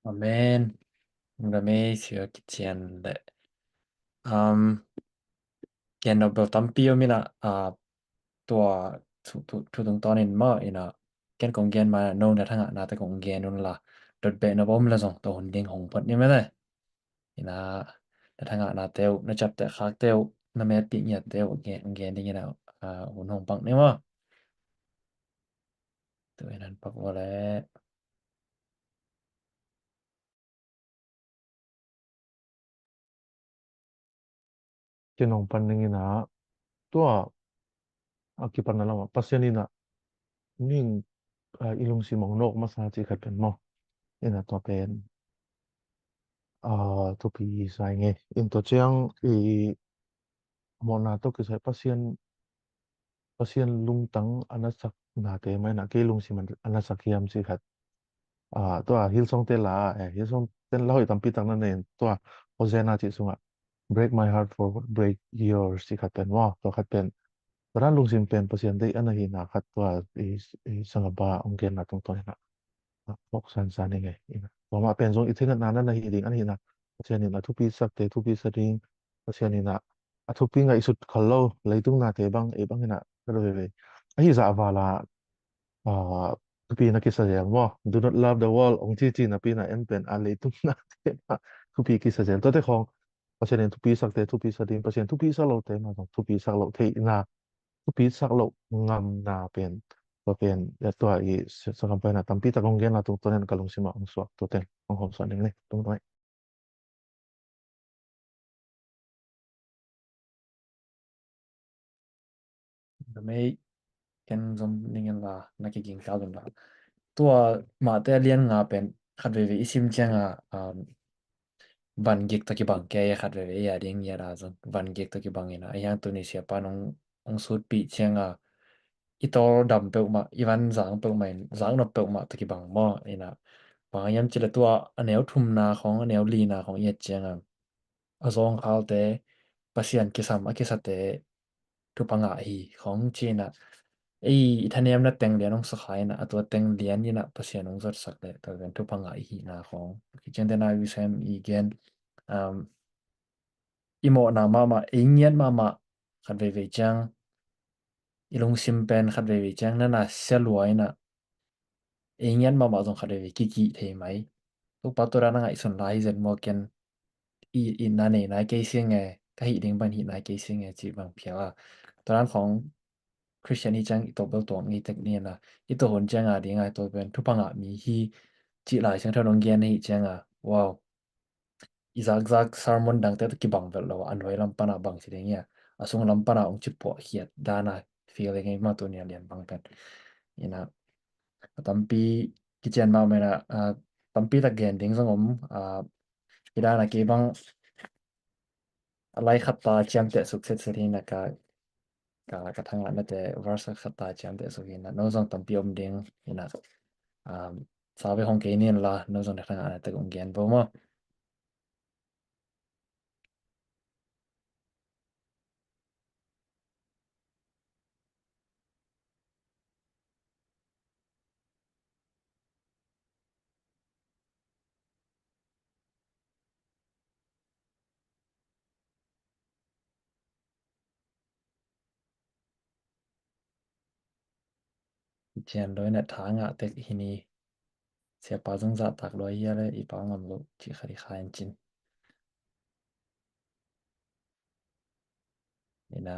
Amen. Lungdam ei Sia Kician le. Um, gen nop bel tampi om in ah, ah, tua thu, thu, thu tungtawn in maw in ah, ken kong gen ma no na thangahnate kong gen un la. Dot beh nop om le zong tua hun ding hong phot ni mete. In ah, na thangahnate uh, na ciapteh khakte uh, na metpih ngiatte uh, gen, gen dingin ah, ah, hun hong pak ni maw. Tu in an pak ua le. Ken hong pan ning in ah, tua a kipanna lamah Pasian in ah ning, ah, i lungsim hong nawk masa cih khat pen maw. In ah tua pen, ah, thupi sa ing e. In tua ciang i mawhna tawh kisai Pasian, Pasian lungtang a na saknate mah in ah kei lungsim a na sak hiam cih khat. Ah, tua Hillsong te la, eh, Hillsong ten la hoih tampi tak na nei in tua Hosanna cih sungah break my heart for what break yours cih khat pen maw, tua khat pen tua dan lungsim pen Pasian deih a na hihna khat tua i, i sangapa hong genna tungtawn inah a phawk sansan hi ngei. Ina tua mah pen zong i thungetna na na hi ding a na hihna Pasian in a thupi sakte thupi sa ding, Pasian in a a thupi ngaihsut khol lo leitung nate bang ei bang inah ka lo veve ahi zah vala a thupi na kisa zel maw, do not love the world hong cici napi na en pen a leitung nate na thupi kisa zel tuate khawng Pasian in thupi sakte thupi sa ding, Pasian thupi sak lote mah zong thupi sak lo theihna, thupi sak loh ngamna pen tua pen tua i sangkam paina tampi tak hong genna tungtawn in ka lungsimah hong suak tua teng hong hawmsawn ding ni tung tua. Damei ken zom ningen la na kiging kal ding la. Tua Mate a lian nga pen khat veve i sim cianga um, van gik tawh kibang kei a khat veve i a ding i a da zong van gik tawh kibang ina a hiang tuni siapa nong hong sutpih cianga i tawl dam peuhmah i van zang peuhmah in zang nop peuhmah tawh kibang maw ina bang a hiam cile tua a neu thumna khong a neu lina khong i et cianga a zawngkhalte Pasian kisam a kisate thupha ngah hi khong cinah ei i thanemna teng lian hong sakha inah a tua teng lian inah Pasian hong zotsak le tua ven thupha ngah i hihna khong kician tena wisem i gen um, i mawhna mahmah ei ngiat mahmah khat veivei ciang i lungsim pen khat veivei ciang nana sia lua inah ei ngiat mahmah zong khat veivei kikih thei mai. Topa tua dan a ngaihsun lai hi zen maw ken i itna nei nai kei sing e ka hih ding ban hih nai kei sing e cih bang phial a tua dan khong Christian hi ciang i tawh bel tuak ngei tek ni na i tawh hun ciang a ding a i tawh pen thupha ngah mi hi cih lai siang thon hong gen na hi ciang a wow i zakzak sermon dangte tawh kibang velh lo a nuai lam pana bang ci ding ia a sung lam pana hong ci puah khiat dana feeling ei mah tuni a lian bang pen ina a tampi kician mah mena a tampi tak gen ding zong om a i dana kei bang a lai khat ta ciamteh suk setset hi na ka ka ka thangah nate verse khat ta ciamteh suk hi na no zong tampi om ding hi na um, sa ve hong kei nin la no zong na thangah nate kong gen bo maw. Cian loi na tha ngah tek hi ni. Siapa zong zahtak loi hia le i pau ngam lo ci kha di kha in cin. Ina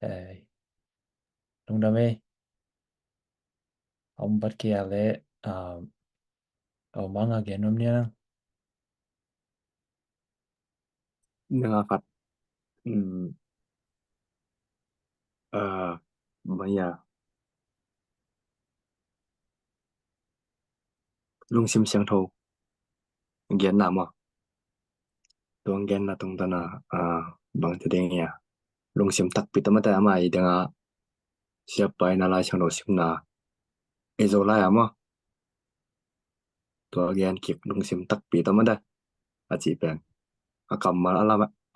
eh lungdam ei. A om bat kia le a om bang a gen om nia nang. Nang a khat a maya lungsim siangtho genna maw? Tuang genna tungtana a bang te ding ia lungsim takpi tamate ama i denga siapa ina lai siangtho simna ei zo lai a maw? Tua gen kik lungsim takpi tamate a ci pen a kammal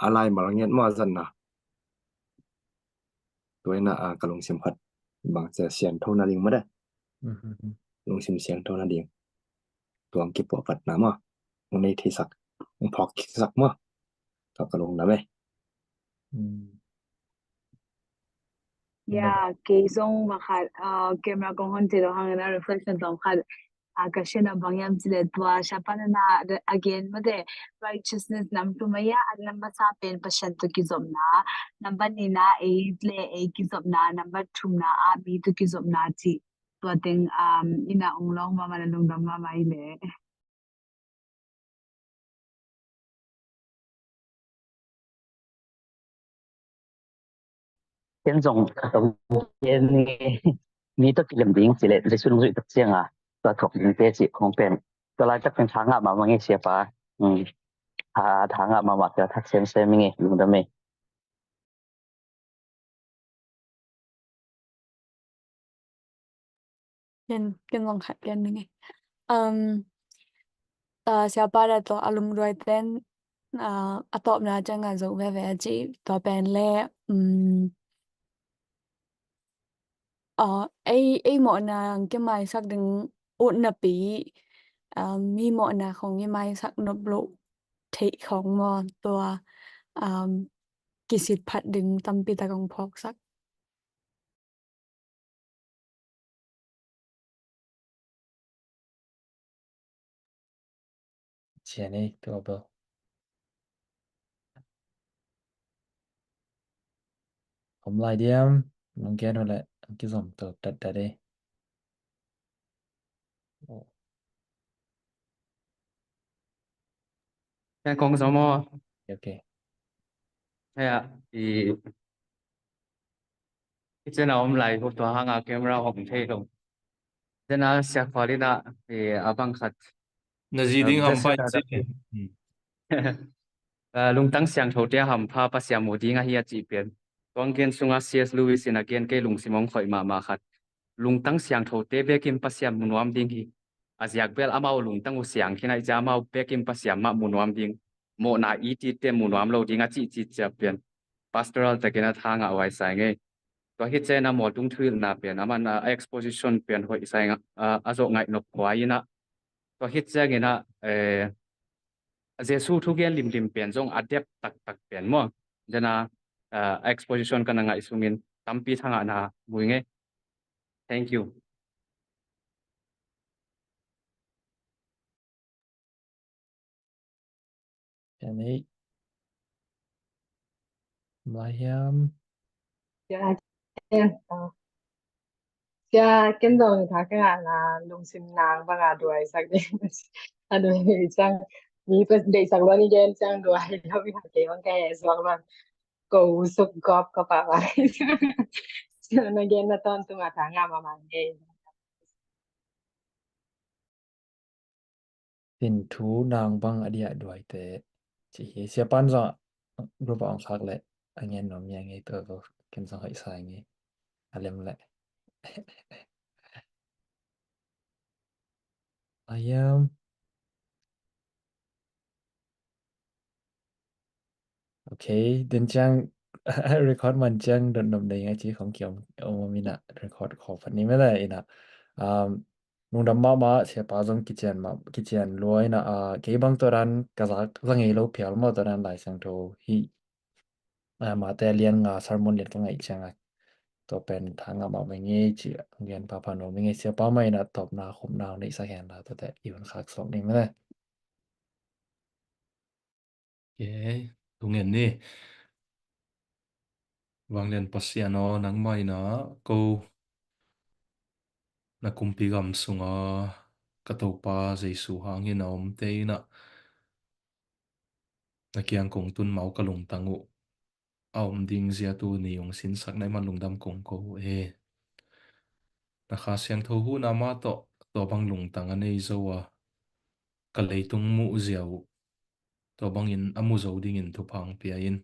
a lai mal ngiat maw a zanna tua ina a ka lungsim khat bang cia siangtho na ding mate. Lungsim siangtho na ding tuang kipuah patna maw? Hong nei theisak hong phawk kiksak maw? Tua ka lungdam e. Ya kei zong bang khat camera kong hon thei lo hangin a reflection tawm khat a ka sian a bang hiam cile tua siapa nana a gen mate righteousness nam thum a ia a nam masa pen Pasian tawh kizopna nam bat nina ei le ei kizopna nam bat thumna a mi tawh kizopna cih tua teng um ina ong long mama na lungdam mama i le. Ken zong a tong ken ni mi tawh kilem ding ci le le sun zui tak ciang a tua thuak ding te ci khong pen tua lai tak pen tha ngah mama nge siapa. Tha tha ngah mama tua thak sem sem nge lungdam e. Ken ken zong khat ken ni nge. Um, ah, siapa dah tua a lungduai ten, ah, a tawpna ciangah zoh veve a ci tua pen le, um, ah, ei, ei mawhna kimaisak ding utnapi, ah, mi mawhna khong kimaisak nop loh theih khong maw tua, um, kisit phat ding tampi tak hong phawksak. Cian ei, tua bel. Om lai diam, nong gen uh leh, kizom to dat dat ei. Ken kong zom aw. Ok. Hei ah, i, i cena om lai, tua hanga camera hong thei lo. Cena sia khua lina, i, a bang khat. Na zi ding ham pai ci. Ah, lungtang siangthote a hampha Pasian mu ding ahi a cih pen. Tuang gen sunga C S Lewis in a gen kei lungsim hong khoih mahmah khat. Lungtang siangthote bekin Pasian mu nuam ding hi. A ziak bel amau lungtang uh siang khin a i cia amau bekin Pasian mah mu nuam ding. Mawhna i tite mu nuam lo ding a cih cih ciap pian. Pastoral takin a tha ngah huai sai ngei. Tua hi cena maw tung thuilna pian, aman a exposition pian hoih sai ngah, a, a zoh ngaih nop huai ina. Tua hi ciangin a, eh, Jesu thugen limlim pen zong a dep taktak pen maw. Cena, ah, exposition ka na ngaih sungin tampi thangahna mui ngei. Thank you. Ken ei. Lai hiam. Ya, ken, ah. Sia, ken zong tha ka ngahna lungsim nang banga duai sak ding. A duai ciang mi pa deih sak luan i gen ciang duai lo i ha kei bang ka heh suak luan. Ko suk gawp ka pah vai. Sia na gen na tawntung a tha ngah mahmah ngei. Sin thu nang bang a diah duaite ci hi. Siapan zong group a ong khak leh a ngen nuam ia ngei tua ko ken zong hoih sai ngei. A lem leh. Ayam. Ok, den ciang record man ciang dot nom dei ngai ci khong kiam om mina record kho phat ni mele ina. Um, lungdam mahmah siapa zong kician mah, kician lua ina, ah, kei bang tua dan ka zak za ngei lo phial maw tua dan Lai Siangtho hi. Ah, Mate lian nga sermon lian ka ngaih ciang a. Tua pen tha ngah mahmah ngei ci a gen papa no mi ngei siapa mah ina tawpna khupna neihsak hen la tuate i hun khak suak ni mele. Ok, tungen ni. Vanglian Pasian aw, nangmah ina ko na kumpi gam sunga ka Topa Jesu hangin a omte ina na kiang kong tun mau ka lungtang uh a om ding zia tuni ong sinsak na i man lungdam kong ko uh e. Na Kha Siangtho huhna mah tawh tua bang lungtang a nei zo a ka leitung muh zia uh tua bangin a mu zo dingin thupha ong pia in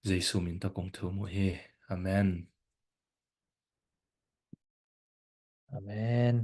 Jesu min tawh kong thum uh hi. Amen. Amen.